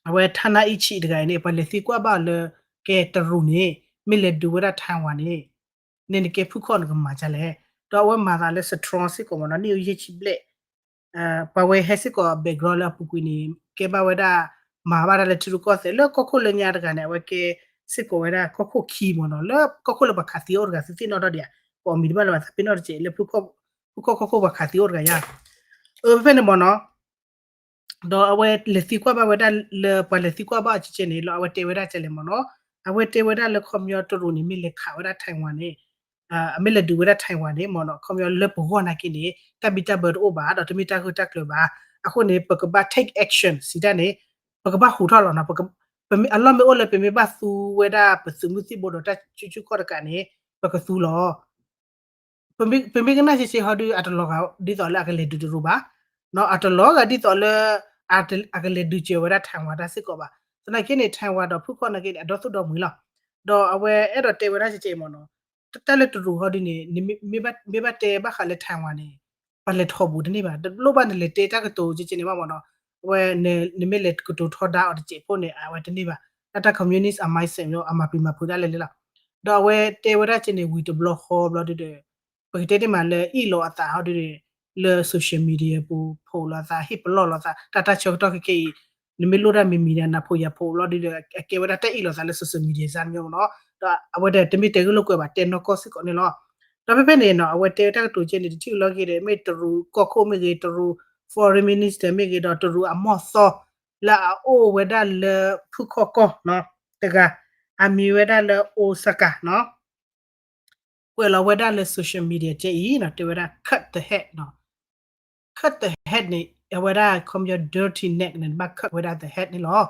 အဝဲ Tanaichi တဂၤအံၤန့ၣ် ပှၤလဲၤသံကွၢ်ဘၣ်အီၤလၢ ကဲတရူးန့ၣ် မ့ၢ်လဲၤဒုးဝဲဒၣ် Taiwan န့ၣ် န့ၣ်နကဲဖုၣ်ခီၣ်နကမၤဒ်လဲၣ်. ဒီးအဝဲမၤသးလၢ strong စ့ၢ်ကီးမ့ၢ်နီၤ, နံၣ်အယဲၢ်ဆံဘျဲၣ် ပှၤဝဲဟဲစ့ၢ်ကီး background လၢအပူၤကွံာ်န့ၣ် ကဲဘၣ်ဝဲဒၣ် မၤဘၣ်တၢ်လၢထံရူၢ်ကီၢ်သဲး လၢကီၢ်ခိၣ်လၢညါတဂၤန့ၣ် အဝဲကဲစ့ၢ်ကီးဝဲဒၣ်ကီၢ်ခိၣ်ခံမ့ၢ်နီၤ, လၢကီၢ်ခိၣ်လၢပှၤခးသံအိၣ်တဂၤသ့ၣ်နီၣ်ထီၣ်ဒံးဧါ, ပအီၣ်မံၤတဘၣ်လၢၤဘၣ် သးပ့ၤနီၣ်တစဲး လၢဖုၣ်ခီၣ်ကီၢ်ခိၣ်ပှၤခးသံအိၣ်တဂၤယါ, အဖဲန့ၣ်မ့ၢ်နီၤ ဒီးအဝဲလဲၤသံကွၢ်ဘၣ်ဝဲဒၣ်လၢပှၤလဲၤသံကွၢ်ဘၣ်အီၤကဲကဲန့ၣ်လီၤ, အဝဲတဲဝဲဒၣ်ကဲလဲၣ်မ့ၢ်နီၤ, အဝဲတဲဝဲဒၣ်လၢခီပညီတရူးန့ၣ် မ့ၢ်လဲၤခးဝဲဒၣ် Taiwan န့ၣ် မ့ၢ်လဲၤဒုးဝဲဒၣ် Taiwan န့ၣ်မ့ၢ်နီၤ, ခီပညီလၢပဂီၢ်နာ်က့န့ၣ် တၢ်ဘံၣ်တၢ်ဘၢတအိၣ်ဘၣ် ဒီးတမ့ၢ်တၢ်ဂၢၢ်တၢ်ကျၢၤဘၣ်. အဃိန့ၣ် ပကဘၣ် take action စံးတၢ်န့ၣ် ပကဘၣ်ဟူးထီၣ်လီၤနီၤ. အလီၢ်မ့ၢ်အိၣ်လၢပမ့ၢ်ဘၣ်သူဝဲဒၣ်ပသုးမုၢ်သံၣ်ဘိဒီးတၢ်စုဆူၣ်ခီၣ်တကးန့ၣ် ပကသူလီၤ. ပမ့ၢ်ကနၣ်ဆ့ဆ့ဟီဒုး အတလီၤဂာ်ဒ်သိးလၢအကလဲၤဒုးတရူးဘၣ်, အတလီၤဂာ်ဒ်သိးလၢ အကလဲၤဒုးစၢၤဝဲဒၣ် Taiwan တၢ်စ့ၢ်ကီးဘၣ်. သနာ်က့န့ၣ် Taiwan ဒီးဖုခီၣ်နာ်က့န့ၣ် အဒီသူၣ်ဒီမုာ်လီၤ. ဒီးအဝဲအဲၣ်ဒိးတဲဝဲဒၣ်ကဲကဲမ့ၢ်နီၤ, တၢ်လၢတရူးဟီဒုန့ၣ် မ့ၢ်ဘၣ်တဲဘၣ်ဃးလၢ Taiwan န့ၣ် ပှၤလဲၤထီၣ်ဘူးတန့ၢ်ဘၣ်, တလိၣ်ဘၣ်နလဲၤတဲတၢ်ကတိၤကဲကဲန့ၣ်ဘၣ်မ့ၢ်နီၤ, အဝဲ နမ့ၢ်လဲၤကတိၤထီဒါအီၤတစဲးဖိန့ၣ် အဝဲတန့ၢ်ဘၣ်, တၢ်တၢ် communist အ mindset မ့ၢ် အမၤပျံၤမၤဖုးဒၣ်လဲာ်လဲာ်လီၤ. ဒီးအဝဲတဲဝဲဒၣ်ကဲန့ၣ် ဝံၤတဘျီဃီဘျီဒုဒီး ပကတဲတ့ၢ်မးလၢအ့ၣ်လိာ်အသးဟီဒုဒီး လၢ social media ပူၤ ဖိးလိာ်အသး ဟ့ၣ်ပလီၢ်လိာ်သး တၢ်တၢ်ဆၢကတီၢ်ခဲကဲအံၤ နမ့ၢ်လိၣ်တၢ်မံၤမံၤန့ၣ် နၢ်ဖိယာ်ဖိးဘျီဒုဒီး အကဲဝဲဒၣ်တၢ်အ့ၣ်လိာ်သးလၢ social media စၢ်မ့ၢ်နီၤ, ဒီးအဝဲဒၣ်တမ့ၢ်တဲဂ့ၢ်လိာ်ကွဲဘၣ် တဲနီၢ်ကီၢ်စ့ၢ်ကီးန့ၣ်လီၤ. ဒီးဖဲဖဲန့ၣ်နီၤ အဝဲတဲဝဲတၢ်ကတိၤကဲန့ၣ် တထံၣ်လီၤက့ၤဒီး မ့ၢ်တရူးကီၢ်ခိၣ်မ့ၢ်ဂ့ၤ တရူး foreign minister မ့ၢ်ဂ့ၤ ဒီးတရူးအမီၢ်သီ လၢအအိၣ်ဝဲဒၣ်လၢဖုခီၣ်ကီၢ်နီၤ တဂၤ အမံၤဝဲဒၣ်လၢ Osaka နီၤ ကွဲးလီၤဝဲဒၣ်လၢ social media ကဲအံၤနီၤ တဲဝဲဒၣ် cut the head နီၤ, cut the head န့ၣ် အဝဲဒၣ်ခီပညီ dirty neck န့ၣ် နဘၣ် cut ဝဲဒၣ် the head န့ၣ်လီၤ.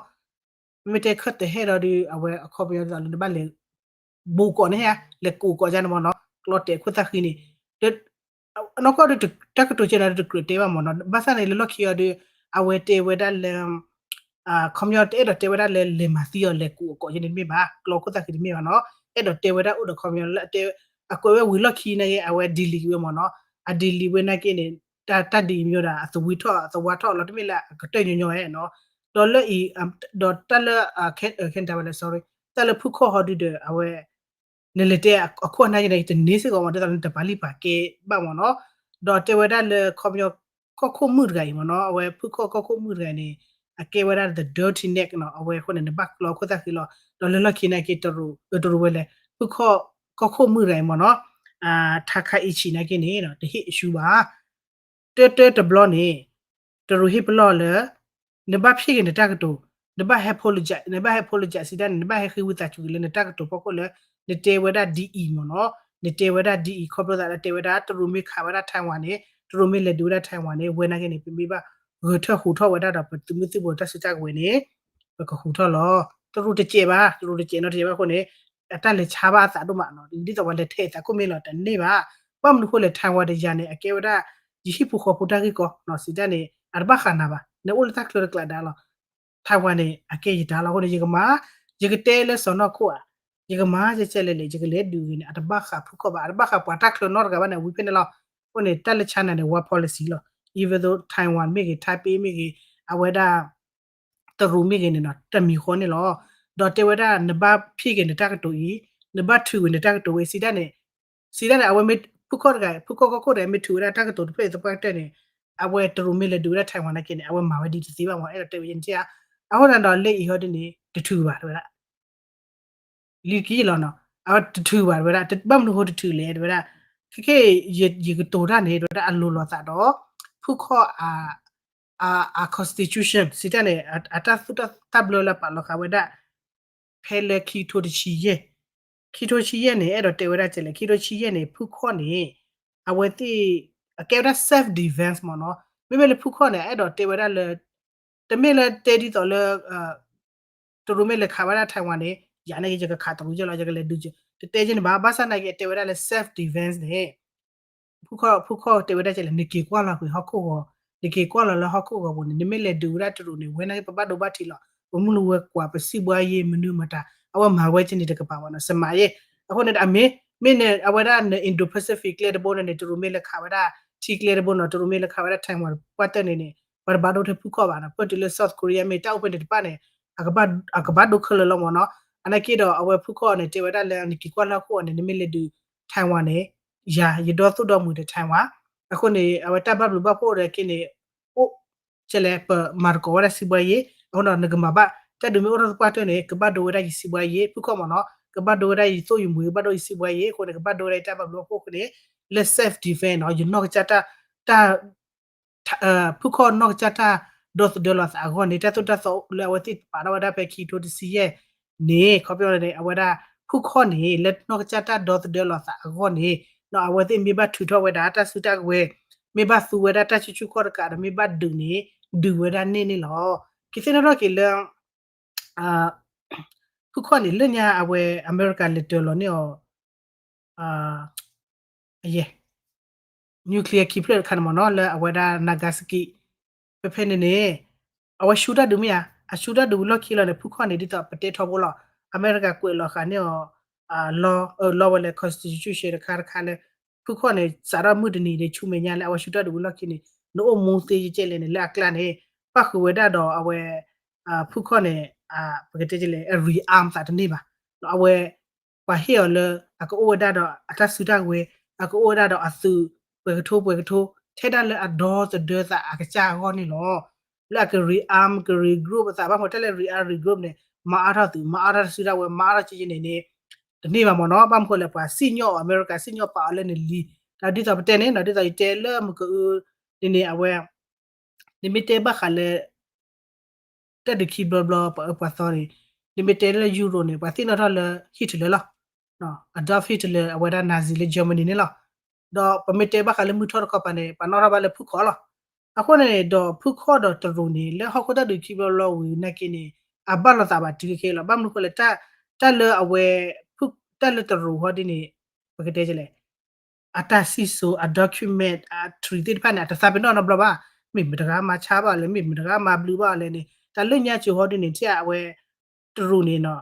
မ့မ့ၢ်တဲ cut the head ဒီးဒုး အဝဲအခီပညီဒ်သိးလၢနဘၣ်လဲၤ ဘူးကိးန့ၣ်ဧါ လဲၤကူးကိးကန့ၣ်မ့ၢ်နီၤ ကျီတဲာ်ခိၣ်သၣ်ဃံန့ၣ် အနီၢ်ကီၢ်ဒုး တၢ်ကတိၤကဲန့ၣ်တကြၢးတဲဘၣ်မ့ၢ်နီၤ ဘၣ်ဆၣ်န့ၣ်လၢလီၢ်ခံအီၤဒုး အဝဲတဲဝဲဒၣ်လၢ ခီပညီတအဲၣ်ဒိးတဲဝဲဒၣ်လၢလဲၤမၤသံအီၤလဲၤကူးအကိးကန့ၣ်တမ့ၢ်ဘၣ် ကျီခိၣ်သၣ်ဃံတမ့ၢ်ဘၣ်နီၤ အဲၣ်ဒိးတဲဝဲဒၣ်အိၣ်ဒီးခီပညီလၢအတဲ အကွဲးဝဲဝံၤလီၢ်ခံနာ်က့ အဝဲ delete ဝဲမ့ၢ်နီၤ အ delete ဝဲနာ်က့န့ၣ် တၢ် တၢ်ဒ်အံၤမ့ၢ်ဒၣ် အသဝံထီၣ်အသဝါထီၣ်လီၤ တမ့ၢ်လၢအကတၢၢ်ညီညီဧါနီၤ ဒီးလၢအံၤ ဒီးတၢ်လၢ ခဲနတဝဲလၢ sorry တၢ်လၢဖုခီၣ်ဟီဒုဒီး အဝဲ နလဲၤတဲအခိၣ်အနၢ်ယဲန့ၣ် တန့ၢ်စ့ၢ်ကီးမ့ၢ် ဒ်သိးလၢနတပာ်လံပာ်ကဲဘၣ်မ့ၢ်နီၤ ဒီးတဲဝဲဒၣ်လၢ ခီပညီ ကီၢ်ခိၣ်မုၣ်တဂၤအံၤမ့ၢ်နီၤ အဝဲဖုခီၣ်ကီၢ်ခိၣ်မုၣ်တဂၤန့ၣ် အကဲဝဲဒၣ် the dirty neck နီၤ အဝဲအဃိန့ၣ် နဘၣ်ကျီခိၣ်သၣ်ဃံလီၤ ဒီးလၢလီၢ်ခံနာ်က့ တရူး တရူးဝဲလဲၣ် ဖုခီၣ်ကီၢ်ခိၣ်မုၣ်တဂၤအံၤမ့ၢ်နီၤ Takaichi နာ်က့န့ၣ် တဟ့ၣ်အရှူဘၣ် တၢတၢတဘျီန့ၣ် တရူးဟ့ၣ်ပလီၢ်လၢ နဘၣ်ဖံးက့ၤနတၢ်ကတိၤ နဘၣ် apologize နဘၣ် apologize စံးတၢ်န့ၣ် နဘၣ်ဟဲဃ့ဝံသးစူၤက့ၤလၢနတၢ်ကတိၤဖီခိၣ်လၢ နတဲဝဲဒၣ်ဒ်အံၤမ့ၢ်နီၤ နတဲဝဲဒၣ်ဒ်အံၤ ခီဖျိသးလၢတဲဝဲဒၣ် တရူးမ့ၢ်ခးဝဲဒၣ် Taiwan န့ၣ် တရူးမ့ၢ်လဲၤဒုးဝဲဒၣ် Taiwan န့ၣ် ဝဲနာ်က့န့ၣ် ပမ့ၢ်ဘၣ်ဂဲၤထၢၣ်ဟူးထီၣ်ဝဲဒၣ်ဒီး ပသုးမုၢ်သံၣ်ဘိတၢ်စုတၢ်ကဝဲၤန့ၣ် ပကဟူးထီၣ်လီၤ တရူးတစဲးဘၣ် တရူးတစဲးနီတစဲးဘၣ်အဃိန့ၣ် အတၢ်လဲၤဆါဘၣ်အသးဒိၣ်မးနီၤ ဒ်သိးပှၤလဲၤထဲးသးခိၣ်မ့ၢ်လီၤ တန့ၢ်ဘၣ် ဘၣ်မနုၤဃိလဲၣ် Taiwan ဒီးယၤန့ၣ် အကဲဝဲဒၣ် ယဟံၣ်ဖိဃီဖိတၢ်ဂ့ၢ်ကီ စံးတၢ်န့ၣ် အတဘၣ်ဃးနၤဘၣ် နအိၣ်လၢတၢ်ချၢတကျးဒါလီၤ Taiwan န့ၣ် အကဲယတၢ်လီၤအဃိန့ၣ် ယကမၤ ယကတဲလၢစီၤနီၢ်ခိၣ်ဧါ ယကမၤကဲကဲလဲၣ်လဲၣ် ယကလဲၤဒုးဂ့ၤန့ၣ် အတဘၣ်ဃးဖုခီၣ်ဘၣ် အတဘၣ်ဃးပှၤတၢ်ချၢနီတဂၤဘၣ်န့ၣ် အဝံၤဖဲန့ၣ်လီၤ အဃိန့ၣ် တၢ်လၢ China န့ၣ် one policy လီၤ even though Taiwan မ့ၢ်ဂ့ၤ Taipei မ့ၢ်ဂ့ၤ အဝဲဒၣ် တရူးမ့ၢ်ဂ့ၤန့ၣ်နီၤ တမံၤဃီန့ၣ်လီၤ ဒီးတဲဝဲဒၣ် နဘၣ်ဖံးက့ၤနတၢ်ကတိၤအံၤ နဘၣ်ထုးဝဲနတၢ်ကတိၤဝဲ စံးတၢ်န့ၣ် စံးတၢ်န့ၣ် အဝဲမ့ၢ် ဖုခီၣ်တဂၤ ဖုခီၣ်ကီၢ်ခိၣ်တဂၤ မ့ၢ်ထုးဝဲဒၣ်တၢ်ကတိၤတဖျၢၣ်အံၤသပှၢ်ကတၢၢ်န့ၣ် အဝဲတရူးမ့ၢ်လဲၤဒုးဝဲဒၣ် Taiwan နာ်က့န့ၣ် အဝဲမၤဝဲဒ်တသ့ဘၣ်မ့ၢ် အဲၣ်ဒိးတဲဝဲယဲန့ၣ်ဧါ အဃိသတးဒီးလၢအံၤဟီဒ်န့ၣ် တထုးဘၣ်တဲဝဲဒၣ် လံကံလီၤနီၤ အဝဲတထုးဘၣ်တဲဝဲဒၣ် ဘၣ်မနုၤဃိတထုးလဲၣ်တဲဝဲဒၣ် ခဲကဲ ယကတိၤတၢ်န့ၣ် တဲဝဲဒၣ်အလိၤလိာ်သးဒီး ဖုခီၣ် အ constitution စံးတၢ်န့ၣ် အတၢ်သူၣ်တၢ်ဘျၢလၢပာ်လီၤဃာ်ဝဲဒၣ် ဖဲလၢခံကထိတဆံယဲၢ် ခံကထိတဆံယဲၢ်န့ၣ် အဲၣ်ဒိးတဲဝဲဒၣ်ကဲလဲၣ် ခံကထိတဆံယဲၢ်န့ၣ် ဖုခီၣ်န့ၣ် အဝဲသ့ၣ် အကဲဝဲဒၣ် self defense မ့ၢ်နီၤ မ့မ့ၢ်လၢဖုခီၣ်န့ၣ် အဲၣ်ဒိးတဲဝဲဒၣ်လၢ တမ့ၢ်လၢတဲဒ်သိးလၢ တရူးမ့ၢ်လဲၤခးဝဲဒၣ် Taiwan န့ၣ် ယၤန့ၣ်က့ ယကခးတရူးယဲလီၤ ယကလဲၤဒုး တတဲက့န့ၣ်ဘၣ် ဘၣ်ဆၣ်နာ်က့ အတဲဝဲဒၣ်လၢ self defense န့ၣ် ဖုခီၣ် ဖုခီၣ်တဲဝဲဒၣ်ကဲလဲၣ် နက့ၤကွၢ်လီၤကွံာ်ဟီၣ်ခိၣ်ဂီၤ နက့ၤကွၢ်လီၤလၢဟီၣ်ခိၣ်ဂီၤပူၤန့ၣ် နမ့ၢ်လဲၤဒုးဝဲဒၣ်တရူးန့ၣ် ဝဲနာ်က့ပဘၣ်ဒိဘၣ်ထံးလီၤ ပမုၢ်လဝဲကွၢ် ပစံးဘှါယ့ မနုၤမတၤ အဝဲမၤဝဲကဲန့ၣ်တကပၤဘၣ်နီၤ စမးယဲ အဃိန့ၣ် အမ့ၢ် မ့ၢ်န့ၣ် အဝဲဒၣ်န Indo-Pacific ကျဲတဘိန့ၣ်န့ၣ် တရူးမ့ၢ်လဲၤခးဝဲဒၣ် ထံကျဲတဘိနီၤ တရူးမ့ၢ်လဲၤခးဝဲဒၣ် Taiwan ပှၢ်တၢၢ်န့ၣ်န့ၣ် ပှၤတဘၣ်ဒိထဲဖုခီၣ်ဘၣ်နီၤ ပၢၢ်တုၤလၢ South Korea မ့ၢ်တၢ်အိၣ်ဖဲန့ၣ်တဖၣ်န့ၣ် အကဘၣ်ဒိခဲလၢာ်လီၤမ့ၢ်နီၤ အနာ်က့ဒီး အဝဲဖုခီၣ်န့ၣ် တဲဝဲဒၣ်လၢနက့ၤကွၢ်လၢဟီၣ်ခိၣ်ဂီၤန့ၣ် နမ့ၢ်လဲၤဒုး Taiwan န့ၣ် ယၤ ယဒီသူၣ်ဒီမုာ်ဒီး Taiwan အဃိန့ၣ် အဝဲတၢ်ဘၣ်ဘျုးဘၣ်ဖှိၣ်ဒီးက့န့ၣ် အိၣ် ကဲလဲၣ် ပမၤသကိးဝဲဒၣ်စံးဘှါယ့ အဃိဒီးနကမၤဘၣ် တၢ်ဒုးမ့ၢ်အိၣ်ထီၣ်သပှၢ်တၢၢ်န့ၣ် ကဘၣ်ဒိဝဲဒၣ်ယစံးဘှါယ့ ဖုခီၣ်မ့ၢ်နီၤ ကဘၣ်ဒိဝဲဒၣ်ယသိၣ်ယမုာ် ကဘၣ်ဒိယစံးဘှါယ့အဃိန့ၣ် ကဘၣ်ဒိဝဲဒၣ်ယတၢ်ဘၣ်ဘျုးဘၣ်ဖှိၣ်အဃိန့ၣ် လၢ self defense နီၤ ယနီၢ်ကစၢ်တၢ် တၢ် ဖုခီၣ်နီၢ်ကစၢ်တၢ်ဒီသဒၢလီၤသးအဂီၢ်န့ၣ် တၢ်သိၣ်တၢ်သီလၢအဝဲသ့ၣ်ပာ်ထီၣ်ဝဲဒၣ်ဖဲခံကထိတဆံယဲၢ်န့ၣ် ခီပညီန့ၣ် အဝဲဒၣ် ဖုခီၣ်န့ၣ် လၢနီၢ်ကစၢ်တၢ်ဒီသဒၢလီၤသးအဂီၢ်န့ၣ် အဝဲသ့ၣ်မ့ၢ်ဘၣ်ထုးထီၣ်ဝဲဒၣ်တၢ်စုတၢ်ကဝဲၤ မ့ၢ်ဘၣ်သူဝဲဒၣ်တၢ်ဆူၣ်ဆူၣ်ခီၣ်တကးဒီး မ့ၢ်ဘၣ်ဒုးန့ၣ် ဒုးဝဲဒၣ်န့ၢ်န့ၣ်လီၤ. ကသ့ၣ်နီၣ်ထီၣ်က့ၤလၢ ဖုခီၣ်န့ၣ် လၢညါအဝဲအမဲရကၤလဲၤတၢၤလီၤန့ၢ်အီၤ အယဲၢ် nuclear ခံဖျၢၣ်တခါန့ၣ်မ့ၢ်နီၤ လၢအဝဲဒၣ် Nagasaki ဖဲဖဲန့ၣ်န့ၣ် အဝဲဆူၣ်တၢ်ဒုးမ့ၢ်ဧါ အဆူၣ်တၢ်ဒုးဝံၤလီၢ်ခံလီၤန့ၣ် ဖုခီၣ်န့ၣ် ဒ်သိးပတဲထီဘိလီၤ. အမဲရကၤကွဲးလီၤဃာ်န့ၢ်အီၤ လီဝဲလၢ constitution တခါတခါလၢ ဖုခီၣ်န့ၣ် စးထီၣ်မုၢ်တနံၤန့ၣ် ဆူမဲာ်ညါလၢအဝဲဆူၣ်တၢ်ဒုးဝံၤလီၢ်ခံန့ၣ် နအိၣ်မူသ့ကဲလဲၣ်န့ၣ် လၢအကျါန့ၣ် ပၣ်ဃုာ်ဝဲဒၣ်ဒီးအဝဲ ဖုခီၣ်န့ၣ် ပကတဲလဲၣ် rearm သးတန့ၢ်ဘၣ်. အဝဲ ပှၤဟ့ၣ်အီၤလၢ အကအိၣ်ဝဲဒၣ်ဒီးအတၢ်စုတၢ်ဝဲၤ, အကအိၣ်ဝဲဒၣ်ဒီးအသုး ပှဲၤကထိပှဲၤကထိ ထဲဒၣ်လၢအဒီသဒၢသးအကစၢ်အဂီၢ်န့ၣ်လီၤ. လၢအက rearm က regroup အသး ဘၣ်မနုၤတၢ်လၢ rearm regroup န့ၣ် မၤအါထီၣ်သုး မၤအါထီၣ်တၢ်စုတၢ်ဝဲၤ မၤအါထီၣ်က့ယန့ၣ်န့ၣ် တန့ၢ်ဘၣ်မ့ၢ်နီၤ. ဘၣ်မနုၤဃိလဲၣ် ပှၤစံၣ်ညီၣ်အီၤ အမဲရကၤစံၣ်ညီၣ်ပာ်အီၤလၢနလံၤ တၢ်ဒ်သိးပတဲန့ၣ်နီၤ ဒ်သိးယတဲလၢမုၢ်ကအု န့ၣ်န့ၣ် အဝဲ နမ့ၢ်တဲဘၣ်ဃးလၢ တၢ်ဒုးခံဘျီဘျီ ပှၤအၢပှၤသီန့ၣ် နမ့ၢ်တဲလၢ Euro န့ၣ် ပှၤသ့ၣ်နီၣ်ထီၣ်လၢ Hitler လီၤ. Adolf Hitler အဝဲဒၣ် Nazi လၢ Germany န့ၣ်လီၤ. ဒီးပမ့ၢ်တဲဘၣ်ဃးလၢမုၢ်ထီၣ်တခီပၤန့ၣ် ပှၤနီၣ်ထီၣ်ဘၣ်လၢဖုခီၣ်လီၤ. အဃိန့ၣ်ဒီး ဖုခီၣ်ဒီးတရူးန့ၣ် လၢဟီၣ်ခိၣ်တၢ်ဒုးခံဘျီဘျီဝံၤနာ်က့န့ၣ် အဘၣ်လိာ်သးဘၣ်တုၤခဲအံၤလီၤ. ဘၣ်မနုၤဃိလဲၣ် တၢ်လၢအဝဲ တၢ်လၢတရူးဟီဒ်န့ၣ် ပကတဲလဲၣ် အတၢ်စံၣ်စိၤ အ document အ treaty သ့ၣ်တဖၣ်န့ၣ် အတသးပ့ၤနီၣ်နီတဘျီဘၣ်. မ့ၢ်မတဂၤမၤဆါဘၣ်လဲၣ် မ့ၢ်မတဂၤမၤဘျုးဘၣ်လဲၣ်န့ၣ် တၢ်လၢညါစိၤဟီဒ်န့ၣ် ထံၣ်အဝဲ တရူးန့ၣ်နီၤ